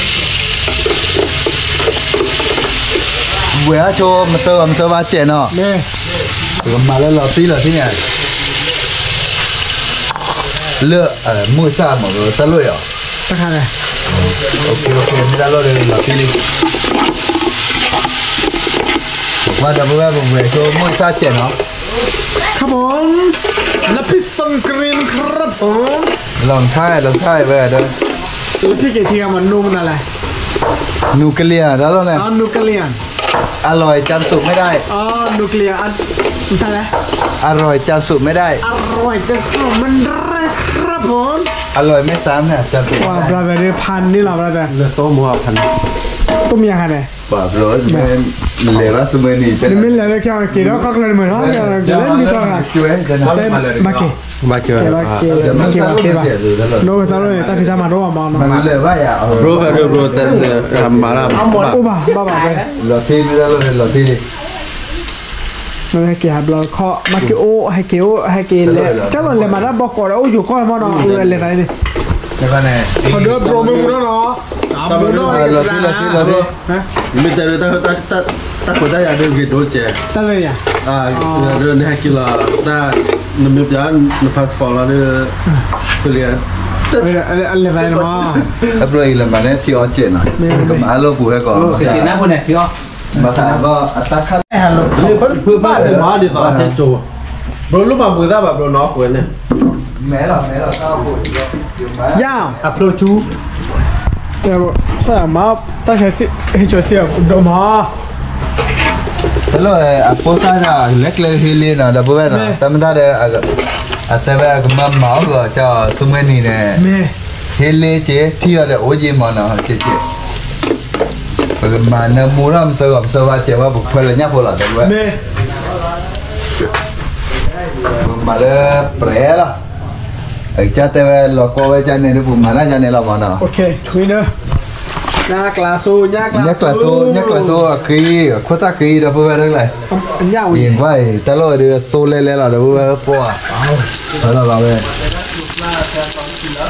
ဝဲၤအါဆိ မဆၢဂီၤမဆၢဘၣ်စဲးနီၤ, ပကမၤလၢလီၤသံလီၤသ့ၣ်ညါ, လၢ, မုၢ်ဆၣ်မၤလၢတၢ်လိၣ်အီၤ, မ့ၢ်တၢ်လိၣ်ဒီးလီၤသံလံ, ပှၤဒီပုၢ်ဝဲၢ်ပဝဲၤဆိမုၢ်ဆၣ်စဲးနီၤ, ครับผม, น้ำพริกส้มกรีนครับผม, ลองถ่าย ลองถ่าย ไว้เด้อ, แล้วพี่เกทีมานมนั่นแหละ, nuclear แล้วเนี่ย, nuclear, อร่อยจำสูตรไม่ได้, nuclear อะไร, อร่อยจำสูตรไม่ได้, อร่อยจำสูตรไม่ได้ ครับผม, อร่อยไม่ซ้ำเนี่ย จำสูตรไม่ได้, brother ဖးန့ၢ်လီၤ brother, ต้มยำ ဟဲန့ၣ်, လဲၤဘၣ်စမဲန့ၣ်, နမ့ၢ်လဲၤလၢခဲအံၤ က့ၤဒီးခီကျၢၢ်န့ၣ်မ့ၢ်နီၤ, လဲၤလၢမံၤထီၣ်ဂၤ, ဘၣ်က့ၤ, ဘၣ်က့ၤ, ဘၣ်က့ၤဘၣ်သ့ဘၣ်, ဒီးဝဲသးလိၣ်န့ၣ် တၢ်ဖံးတၢ်မၤတအိၣ်ဘၣ်မးနီၤ, ဘၣ်က့ၤ, အိၣ်ဘၣ်ဘၣ်ဘၣ်, လီၤသ့, လီၤသ့, မ့ၢ်ဟဲက့ၤဟးဘျီခီ, ဘၣ်က့ၤအိၣ် ဟဲက့ၤအိၣ် ဟဲက့ၤလဲၤ ကၢ်လီၤလဲၤမၤတၢ်ဘီကီးဒီးအိၣ်ယိၤကီၢ်မးနီၤ, လဲၤသးန့ၣ်, ဒီးဘျီမုၢ်မုၢ်နီၤနီၤ, လီၤသ့ လီၤသ့, မ့ၢ်တဲဒီး တၢ်ခွဲးတၢ်ယာ်ဒ်ဂ့ၤဒိၣ်ကဲ, တၢ်လၢယၤ, နဟဲက့ၤလီၤ, တၢ်, နမ့ၢ်ပျးန passport လီၤဒီး, လဲၤသးန့ၣ်မး, အဖျိအံၤလဲၤမၤန့ၢ်ထံအီၣ်စဲးနီၤ, ကမၤအလီၢ်ပူၤဟဲကီး, ဘၣ်သးဘၣ်အတၢ်ခါ, ဘျီလိၣ်ဘၣ်ပှ့ၤသၣ်ဘၣ်ဘျီနီၤ အဃိန့ၣ်, ယၤ, အဖျိဆူ, တၢ်ဆၢဟ့ၣ်ကၠီသ့ၣ်ဒိၣ်မး, တလိၣ် အဖိသၣ်ဒီး လဲၤကျဲဟ့လ့နီၤ ဒီပုၢ်ဝဲၢ်နီၤ တၢ်မ့ၢ်တၢ်ဒီး အတဲဝဲအကမၤမၤအီၣ်ဂီၤကၢ်အီၤ ဆူမဲာ်နံၤန့ၣ်, ဟ့လ့က့ၤ ထံၣ်အီၤဒီးအိၣ်ယံၤမးနီၤ က့ၤက့ၤ, ပကမၤနၢမူထီၣ် မဆၢဂီၤမဆၢဝါစဲးဝဲ ပကဖၢလၢညၣ်ဖိလီၤ ဒီပုၢ်ဝဲၢ်, ပကမၤလၢပြဲလီၤ, ကတဲဝဲလီၤကီဝဲကန့ၣ် ဒ်ပူၤမၤတၢ်ကန့ၣ်လီၤမးနီၤ. ညၣ်ကျးစိ, ညၣ်ကျးစိအက့ၤ, အခိၣ်သၣ်က့ၤဒီပုၢ်ဝဲၢ်တဂၤ, ယကွၢ်အံၤ တၢ်လီၢ်ဝဲဒၣ်စိလဲၤလဲၤလီၤ ဒီပုၢ်ဝဲၢ်, ပှၤ, ဖၢလီၤလီၤဝဲ,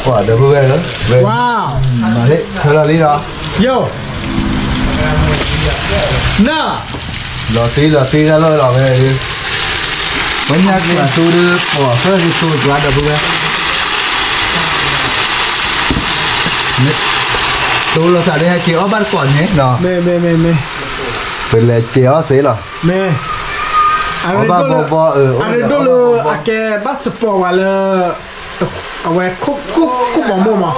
ပှၤဒီပုၢ်ဝဲၢ်ဧၢ, ဝဲ, မၤလံ ဖၢလီၤလံဒီး, ယိ, န, လီၤတံၢ်လီၤတံၢ်တၢ်လီၢ်လီၤဝဲ, ပညၣ်ကျးစိဒီး ပှၤဖၢက့ၤစိကျါ ဒီပုၢ်ဝဲၢ် တိလီၤသးဒီးဟဲက့ၤအီၣ်ဘၣ်တကိးန့ၣ်နီၤ, ပလဲၤကဲၤအီၣ်စ့လီၤ, အီၣ်ဘၣ်ဘီဘီ, အရ့ဒိၣ်လၢအကဲဘၣ်စပီၤဝဲလၢ အဝဲခိၣ်ဘီမိၢ်မး,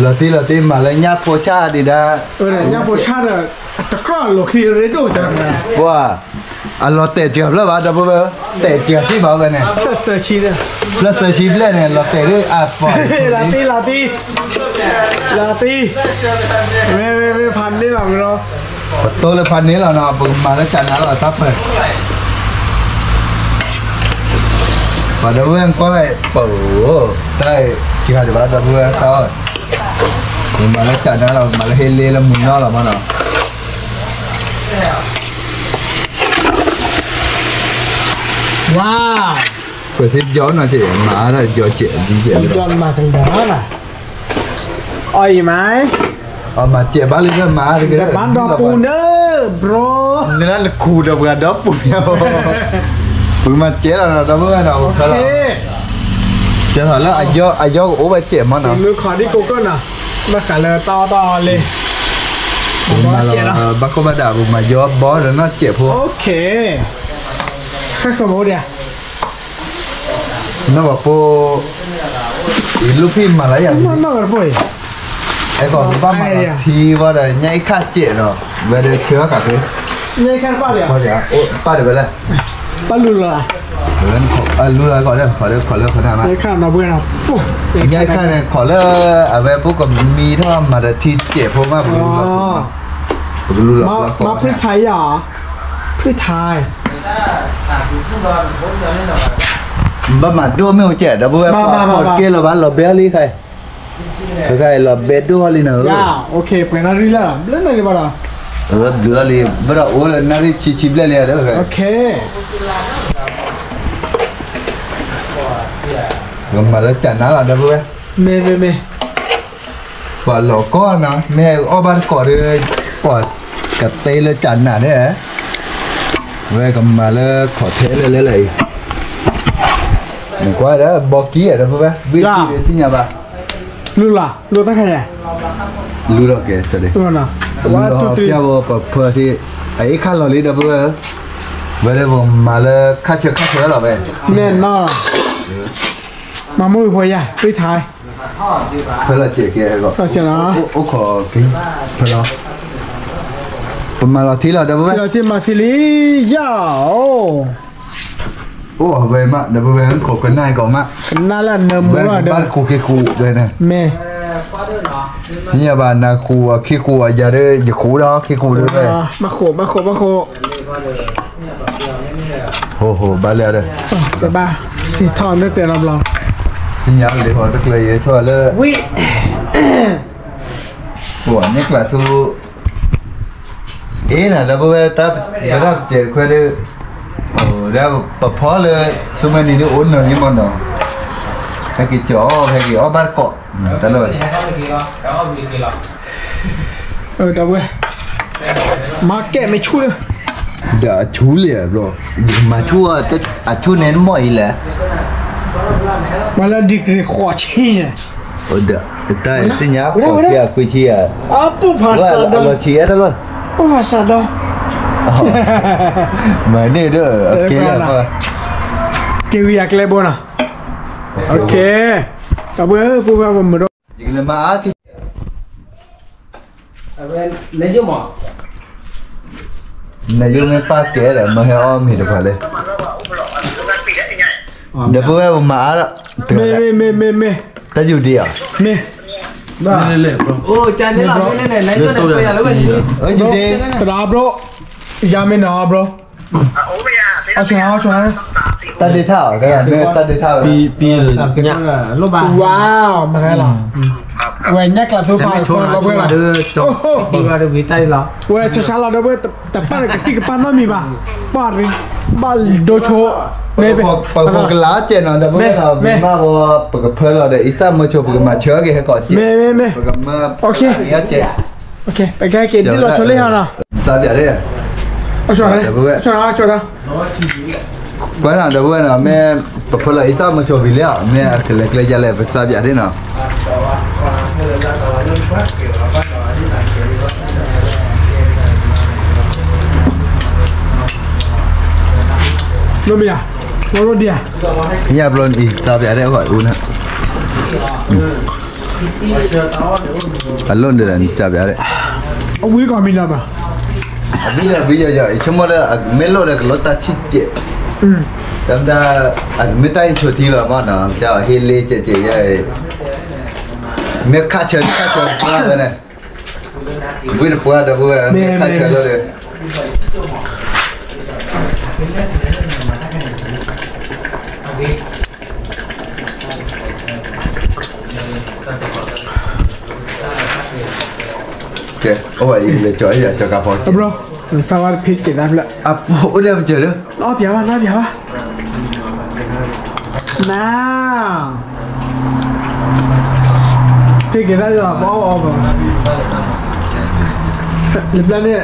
လီၤတံၢ်လီၤတံၢ် မၤလၢညၣ်ဖိဆၣ်ဒံးဒၣ်, ညၣ်ဖိဆၣ်ဒီး တကြၢးလိာ်ချံအရ့ဒိၣ်တၢ်, ပှၤ, အလီၤတဲာ်စှၤဖျၢၣ်ဘၣ် ဒီပုၢ်ဝဲၢ်, တဲာ်စှၤသံဘၣ်ဝဲန့ၣ်, ဖျၢၣ်သၢဆံဘျဲၣ်န့ၣ် လီၤတဲာ်ဒ်အပှၤ, လီၤတံၢ်လီၤတံၢ်, လီၤတံၢ်, မ့ၢ်မ့ၢ်မ့ၢ်ဖးန့ၢ်ဘၣ်မ့ၢ်လီၤ, ပတိလၢဖးန့ၢ်လီၤနီၤ ပကမၤလၢကနါလီၤတၢ်ပၢၢ် ပှၤဒီပုၢ်ဝဲၢ်ကွၢ်ဝဲ, ပအိၣ်, တၢ်စှၤဒံးဘၣ် ဒီပုၢ်ဝဲၢ်တၢ်အီၣ်, ပမၤလၢကနါလီၤ ပမၤလၢဟ့လ့လၢမုၢ်နီၢ်လီၤမးနီၤ, ဝါ, ပသ့ကၠီနီၤက့ၤ မၤအါထီၣ်ကၠီကဲး ဒ်ကဲးလီၤ, မၤကလီၤ, အီၣ်အံၤမး အမၤစဲးဘၣ်လံမၤအါတက့ၢ်, ဘၣ်ဒီပူၤန့ၣ်, bro, နနၢ်နခူဒီးပှၤဒီပူၤန့ၣ်, ပမၤစဲးလီၤနီၤ ဒီပုၢ်ဝဲၢ်နီၤ, ကဲထီၣ်လၢအယီၢ်ကအိၣ်ဘၣ်စဲးမးနီၤ, မုၢ်ခီဒံကိးကၢၢ်နီၤ, ဘၣ်ဃးလၢတၢ်အီၣ်တၢ်အီလံ, ပမၤလီၤဘၣ်ခိၣ်ဘၣ်ဒၣ် ပမၤယီၤဘီဒီးနီၢ်စဲးဖိ, ဟဲဃီၤဖိဒံး နီၢ်ဘီဖိ, အံၤလူၢ်ဖံးမၤလၢယၤ, နီၢ်ဘီဖိအံၤ, အဲကီးဘၣ်မၤလီၤထံဝဲဒီး ညၣ်အံၤခၣ်စဲးနီၤ, ဝဲဒၣ်ဆၢကးဖဲ, ညၣ်အံၤခၣ်ပၣ်လံ, ပၣ်တဝဲလဲၣ်, ပၣ်လူလီၤ, လူလီၤကီးလၢ ခီလၢခီလၢခီနၤမး, ညၣ်အံၤခၣ်န့ၣ် ခီလၢ အဝဲပကမံထီၣ်မၤဒီးထံစဲးဖိမး ပကလူလီၤ, ပကလူလီၤ, မၤဖုထါယၤ, ဖုထါ ဘၣ်မၤဒိၣ်မ့ၢ်အိၣ်ကဲး ဒီပုၢ်ဝဲၢ် ပှၤကဲလီၤဘၣ်လီၤဘဲအီၤလံခါအံၤ, ခါအံၤလီၤဘဲဒိၣ်အီၤလံနီၤ, ပှဲၤနၣ်ရံၣ်လၢ်လီၤ ဘျုးနၣ်ရံၣ်ဘၣ်ဒီး, ဘျုးအီၤလံ ဘၣ်ဒီးအိၣ်လၢနၣ်ရံၣ်ဆံဆံဘျဲၣ်လံဒီး, ကမၤလၢကနါလီၤ ဒီပုၢ်ဝဲၢ်, မ့ၢ်မ့ၢ်မ့ၢ် ပှၤလီၤကီၢ်နီၤ မ့ၢ်အီၣ်ဘၣ်တကိးဒီး ပှၤကတဲလၢကနးန့ၣ်, ဝဲကမၤလၢခီၣ်ထဲလဲၣ်လဲၣ်လဲၣ်အံၤ, နကွၢ်ဒီး ဘီကံဒီပုၢ်ဝဲၢ် ဘ့ၣ်ထံၣ်သ့ၣ်ညါဘၣ်, လူလီၤ လူတၢ်ခါယၤ, လူထီၣ်ကဲး, လူလီၤပျၢ်ဝဲပဖၢသ့ၣ်, အအ့ၣ်ခါလီၤလံ ဒီပုၢ်ဝဲၢ်, ဝဲဒၣ်ပမၤလၢခါဆၢခါဆၢလီၤဝဲ, နဲၣ်နီၢ်, မၤမုၢ်ဖိယၤ ပှ့ၤထါ ဖဲလီၤစဲးကဲး, အိၣ်ခိးက့ၤ, ဖဲလီၤ, ပမၤလီၤထံလီၤ ဒီပုၢ်ဝဲၢ်, မၤထံလံ, ယၤ, အိၣ်ဝဲမး ဒီပုၢ်ဝဲၢ် ခိးကနၣ်ကီးမး, ကနၣ်လၢနၢမူလီၤ ဒီပုၢ်ဝဲၢ်, မ့ၢ်, သ့ၣ်ညါဘၣ် နၤဃူအီၤ ခံဃူအီၤ ယၤဒီး ယဃူဒီး ခံဃူဒီး, ဘၣ်ဃိး ဘၣ်ဃိး ဘၣ်ဃိး ဟိဟိ ဘၣ်လဲၣ်ဒီး, ဘၣ်, စံးထီၣ်လၢတဲနီတဘျီ, သ့ၣ်ညါလံ ဟီတကျၢၤယဲ ဆိလၢ, ဝံၤ, ပှၤန့ၣ်ကျးဆူ, အ့ၣ် နၤ ဒီပုၢ်ဝဲၢ် တၢ်ပတဲတခွဲးဒီး, ဒီးပဖီလၢ, ဆူမဲာ်နံၤဒ်အိၣ်နီၤယံမနီၤ, ဟဲက့ၤကၠီအီၣ် ဟဲက့ၤအီၣ်ဘၣ်တကိး, တၢ်လၢ ဒီပုၢ်ဝဲၢ်, မၤကဲးမ့ၢ်ဆူၣ်လၢ, ဒီးအဆူၣ်လံဘျီ, မၤဆူၣ်, အဆူၣ်န့ၣ်မ့ၢ်အံၤလဲၣ်, မၤလၢ degree ဃိးဆံန့ၣ်, ဒီး, တၢ်သ့ၣ်ညါ ဃိးဆံအကွံဆံဧါ, အလီၤဆံးတၢ်လီၤ, မၤန့ၢ်ဒီး, က့ၤဝံၤအကျဲဘိနီၤ, ဒီပုၢ်ဝဲၢ် ပမုာ်ဒီး, ယကလဲၤမၤအါထံ နယိမ့ၢ်ပၢ်ကဲဒီး မ့ၢ်ဟဲအီၣ်မ့ၤတဖၣ်လဲၣ်, ဒီပုၢ်ဝဲၢ်ပမၤအါဒီး, မ့ၢ်, မ့ၢ်, မ့ၢ်, မ့ၢ်, တၢ်ယူၤဒံးဧါ, မ့ၢ်, ယူၤဒံး, တဒါ bro, ယၤမ့ၢ်နၤ bro, အဆိၣ်ဟါ အဆိၣ်ဟါ တၢ်ဒ့ထၣ်အီၤ တၢ်ဒ့ထၣ်ဝဲ, ဝါ, မၤသးလီၤ, ဝဲညၣ်ကျးသိဖးလီၤ, ဝဲဆါဆါလီၤဒီး ဝဲတပၣ်ကသံၣ်ကပၣ်နီတမံၤဘၣ်, ပၢ်ရ့, ဘၣ်ဒိဆိ, မ့ၢ်, ပကလးစဲးနီၤ ဒီပုၢ်ဝဲၢ်နီၤ, မ့ၢ်မးဝဲ ပကဖၢလီၤဒီး အံသၣ်မၢဆိ ပကမၤဆၢက့ၤဟဲကီးစဲး, မ့ၢ်, မ့ၢ်, မ့ၢ်, ပကမၢ, ပကဟဲကီးစဲး, ပကဟဲက့ၤဒ်လီၤဆိလ့ၣ်ဟီနီၤ, စးပၠးဒ်, အဆိ, ကွၢ်နီၤ ဒီပုၢ်ဝဲၢ်နီၤ, မ့ၢ်ပဖၢလီၤအံသၣ်မၢဆိဝံၤလံဧါ, မ့ၢ်အကလဲၤကျဲယလဲၣ် ပစးပၠးဒ်နီၤ မ့ၢ်ဧါ, ညၣ်ဘျီန့ၣ် စးပၠးဒ်အဂီၢ်အူန့ၣ်, အလိၣ်န့ၣ်ဒီး စးပၠးဒ်, အဝံကီၢ်မံၤနီၤဘၣ်, အဘံဒီးဘံယီၤယီၤ ယဆိကမိၣ်လၢ မ့ၢ်လိၣ်ဒီးကလိၣ်တၢ်ဆံၣ်စဲး, တၢ်မ့ၢ်တၢ်အံၤဆိထံဘၣ်မးနီၤ, ကဟ့လ့စဲးစဲးယဲ, မ့ၢ်ခးဆၢခးဆၢပှၢ်ဝဲန့ၣ်, ဝံတပှၢ်ဒီပုၢ်ဝဲၢ် မ့ၢ်ခးဆၢလီၤဒီး ကဲ, အိၣ်ဝဲအံၤလဲၤကၠီၤအံၤ ကၠီၤကါဖီကဲ, စးဝါတဖံးက့ၤသးဖျၢၣ်, အိၣ်ဒီးပစၢၤဒီး, နီၢ်ပၠးဘၣ် နီၢ်ပၠးဘၣ်, နၤ, ဖံးက့ၤသးဒီး ပအီၣ်အီၣ်ဘၣ်, လၢပျၢ်န့ၣ်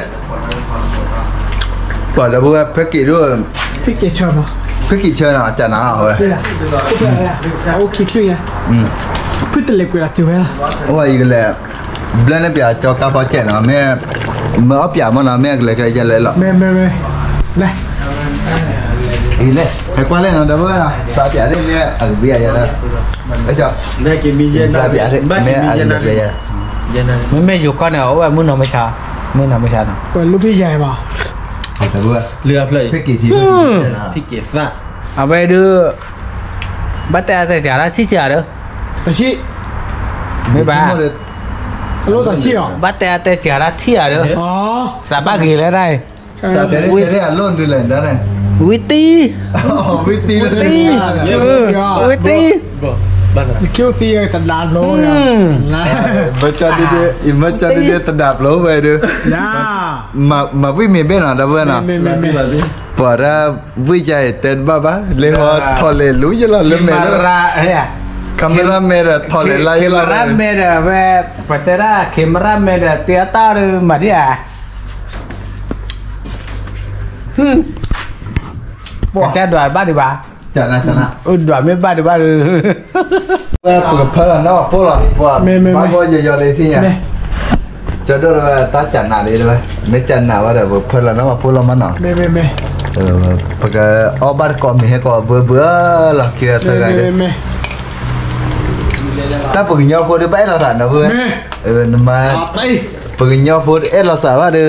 ပှၤဒီပုၢ်ဝဲၢ် ဖဲက့ၤဒိၣ်, ဖဲက့ၤဆၢမး, ဖဲက့ၤဆၢနီၤ ကနၤဝဲ, အိၣ်ခံချုးညါ, ဖုတလဲၤကွံာ်လီၤတုၤဝဲလီၤ, အိၣ်ဝဲအံၤကလဲၤ, ဘျၢန့ၣ်ပၠးကၠီၤကါဖီကဲနီၤ မ့ၢ်, မ့ၢ်အီၣ်ပၠးမးနီၤ မ့ၢ်အကလဲၤကလဲၤလီၤ, မ့ၢ်, မ့ၢ်, မ့ၢ်, လဲၤ အံၤလဲၣ် ဟဲကွၢ်လဲၣ်နီၤ ဒီပုၢ်ဝဲၢ်နီၤ စးပၠးဒ်မ့ၢ်အကဘံယၤယၤလီၤ, စးပၠးဒ်မ့ၢ်အကလဲၤကလဲၤယၤ, မ့မ့ၢ်ယိၤကီၢ်န့ၣ် အိၣ်ဝဲမုၢ်နီၢ်မုၢ်ဆါ, မုၢ်နီၢ်မုၢ်ဆါနီၤ, ပလူဖံယၤဘၣ်, ဖဲက့ၤထံ, အဝဲဒုး, ဘၣ်တဲအတဲစှၤလၢထံၣ်စှၤဒီး, တဆံ, မ့ၢ်ဘၣ်, အလိၣ်တဆံအီၤ, ဘၣ်တဲအတဲစှၤလၢထံၣ်စှၤဒီး, စးဘၣ်ဂ့ၤလၢတၢ်အံၤ ဝံတံ, ဝံတံ, ဝံတံ, ဝံတံ, ကသံတဒးပျိ, မ့ၢ်ကၠီဒ့ဒ့တဒးပျိဝဲဒီး, မၤဝံၣ်မ့ၢ်ဘ့ၣ်နီၤ ဒီပုၢ်ဝဲၢ်နီၤ, ပှၤဒၣ်ဝံၣ်ယါအံၤတဲတဘၣ်ဘၣ် လၢဟီထီၣ်လဲၤလူၤယလီၤလၢမဲာ်လၢ, cameraman ဒီးထီၣ်လဲၤလါ, cameraman ဒီးဝဲ, ပှၤတဲဒၣ် cameraman ဒီးတဲအတၢ်ဒီးမၤဒ်ဧါ ကစၢ်ဒွးဘၣ်ဒံးဘၣ်, ဒွးမ့ၢ်ဘၣ်ဒံးဘၣ်ဒီး, ပကဖၢလီၤနီၢ်ပှၤပိၢ်လီၤ, ပှၤဘၣ်ဂီၢ်ယီၤယီၤလံသ့ၣ်ညါ, ကၠီဒိၣ်တဝဲတၢ်ကနးလံတဝဲ, မ့ၢ်ကနးဝဲဒီး ပကဖၢလီၤနီၢ်ပှၤပိၢ်လီၤမးနီၤ, ပကအီၣ်ဘၣ်တကိးမ့ၤဟဲကိးဘၢဘၢလီၤ ခံဂၤသၢဂၤဒီး, တၢ်ပကညီဖိဒီးဘၣ်အဲၣ်လီၤသးနီၤ ပဝဲ, နမၤ, ပကညီဖိတအဲၣ်လီၤသးဘၣ်ဒီ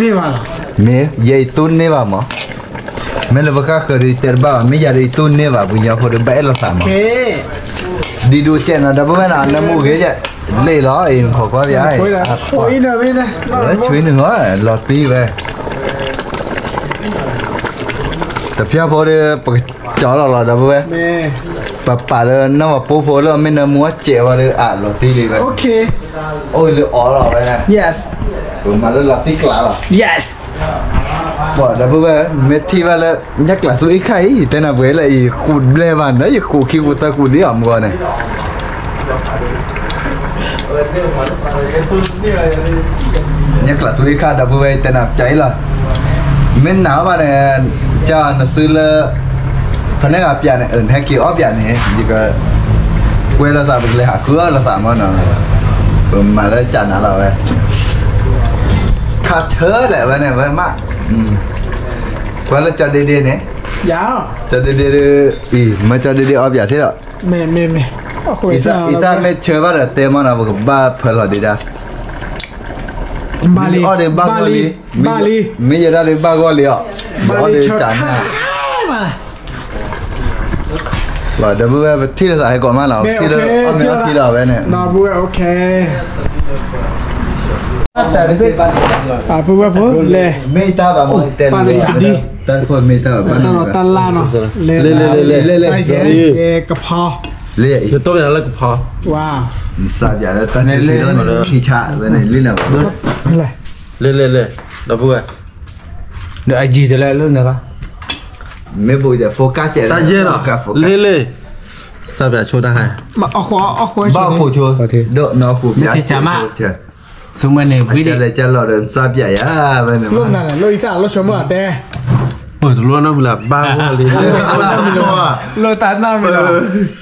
း, မ့ၢ်ယဲအံၤတိၢ်န့ၢ်ဘၣ်မး, မ့ၢ်လၢပဃၣ်ဃၢၤဒီးတဲတဘၣ်ဘၣ် မ့ၢ်ယၤဒီးယတိၢ်န့ၢ်ဘၣ် ပကညီဖိဒီးဘၣ်အဲၣ်လီၤသးမး, ဒ်ဒိးကဲနီၤ ဒီပုၢ်ဝဲၢ်နီၤ နၢမူဂ့ၤယဲ, လ့ၣ်လီၤအံၤ နခိးကွၢ်ပယါ, ဆွံနုာ်ဟီ လီၤတံၢ်ဝဲ တဖျၢၣ်ဖိဒီး ပကကၠီလီၤလီၤ ဒီပုၢ်ဝဲၢ်, ပပာ်လၢနီၢ်ပှၤပိၢ်ဖိလၢအမ့ၢ်နၢမူအစဲးဝဲဒီး အလီၤတံၢ်လံဝဲ, အိၣ်လၢအီလီၤဝဲ, ပမၤလၢလီၤတံၢ်ကျးလီၤ, ပှၤဒီပုၢ်ဝဲၢ် မ့ၢ်ထံၣ်ဘၣ်လၢ ညၣ်ကျးသူအ့ၣ်ခါအံၤ တဲနၤပှဲၤလၢအံၤ ဃူဘျဲဘၣ်နီၤ ယဃူခံဃူသၢဃူသ့အီၤမုၢ်ဂီၤန့ၣ် ညၣ်ကျးသူအ့ၣ်ခါ ဒီပုၢ်ဝဲၢ် ယတဲနၤကၠီအံၤလီၤ, မ့ၢ်နၤဘၣ်န့ၣ် ကၠီနစုလၢ ဖဲန့ၣ်ဂၤပၠးန့ၣ် နဟဲက့ၤအီၣ်ပၠးန့ၣ် ယက ကွဲလိာ်သး ပကလဲၤဟးဃုအီၣ်လိာ်သးမးနီၤ, ပမၤလၢကၠးနၤလီၤဝဲ, ခါဆၢလဲၣ်ဝဲန့ၣ်ဝဲမး, ကွဲလၢကၠီဒ့ဒ့န့ၣ်, ကၠီဒ့ဒ့, အံၤ မ့ၢ်ကၠီဒ့ဒ့အီၣ်ပၠးသ့လီၤ, အံသၣ်မ့ၢ်ဆၢဘၣ်ဒီးတဲမးနီၤ ပကဘၣ်ဖၢလီၤဒံးဒၣ်, မ့ၢ်အီၣ်ဒီးဘၣ်ဂီၢ်လံ, မ့ၢ်ယဲဒၣ်ဒီးဘၣ်ဂီၢ်လံအီၤ, ယအီၣ်ဒီးကၠးနၤ လီၤ ဒီပုၢ်ဝဲၢ် ပထံၣ်လိာ်သးဟဲကိးမးနီၤ ပထံၣ်လၢအီၣ်မ့ၤအီထံလီၤဝဲန့ၣ်, အပုၢ်ဝဲၢ်ဖိလဲၣ်, မ့ၢ်တၢ်ဘၣ်မ့ၢ်တဲလီၤ, တၢ်တခိၣ်မ့ၢ်တၢ်ဘၣ်ဘၣ်န့ၣ်, တၢ်လၢ်နီၤ, လဲၣ်လဲၣ်လဲၣ်လဲၣ်, ကဖီ, လဲၣ်, ယတိၢ်မ့ၢ်လၢကဖီ, ဝါ, နစၢ်ပၠးလၢတၢ်ထံထံလီၤ, ထံဆးဝဲန့ၣ်လံလီၤ, လဲၣ်လဲၣ်လဲၣ်, ဒီပုၢ်ဝဲၢ်, ဒီးအယံၤတလဲၣ်လၢနၤဘၣ်, မ့ၢ်ဘိးယၤ focus တၢ်ယဲၢ်လီၤ, လဲၣ်လဲၣ်, စၢ်ပၠးဆိတၢ်ဟဲ, ဘၣ်ဃိဆိ, ဒိၣ်နီၢ်ဃိပၠးဆိ, ဆိမ့ၢ်န့ၣ် ဝံၤဒ်လဲၣ်ကလီၤဒီး စၢ်ပၠးယၤဝဲန့ၣ်, လိၣ်နၤလဲၣ် လိၣ်အံသၣ် လိၣ်ဆိကမိၣ်အတဲ, ပၢၢ်တလိၣ်နီတမံၤလၢၤ ဘၣ်ဝဲလံ, လိၣ်တၢ်နီတမံၤလီၤ,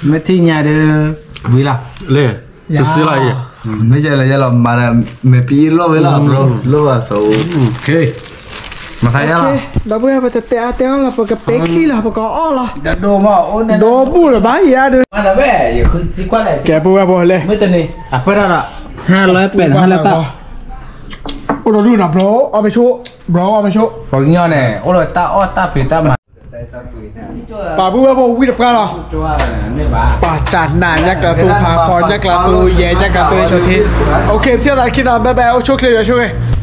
မ့ၢ်ထံၣ်ညါဒီး, ဝံၤလီၤ, လဲၣ်, စံးစံးလီၤအံၤ, မ့ၢ်ယဲလီၤယဲလီၤမၤဒီး, မ့ၢ်ပအံလိၣ်ဝဲလီၤ bro, လိၣ်ဘၣ်စီၤ, မၤသးယဲလီၤ, ဒီပုၢ်ဝဲၢ် ပတတဲအါတဲအီၣ်လီၤ ပကပဲခံလီၤ ပကအီၣ်လီၤ, ဒိၣ်မးအိၣ်န့ၣ်, ဒိၣ်ဘူၣ်လၢၤဘၣ်ယၤဒီး, ကဲပုၢ်ဝဲၢ်ဖိလဲၣ်, အဖၢရၣ်ဒီး, ဟဲလီၤပဲာ်ဟဲလၢတၢ်, အိၣ်ဒီးဒူၣ်နီၤ bro, အီၣ်မ့ၢ်ဆိ, bro အီၣ်မ့ၢ်ဆိ, ပှၤကညီန့ၣ် အိၣ်ဒီးတၢ်အီၣ်တၢ်ဖံးတၢ်မၤ, ပာ်ပုၢ်ဝဲၢ်ဖိဝံတပှၢ်လီၤ, ပှၤတၢ်နာ်ညါကျးသိဖးဖီ ညါကျးသိယဲၢ် ညါကျးသိဆီထံ, OK ပထံၣ်သးတခံနီၤ bye bye အိၣ်ဆိၣ်ချ့ ယွၤဆိၣ်ဂ့ၤ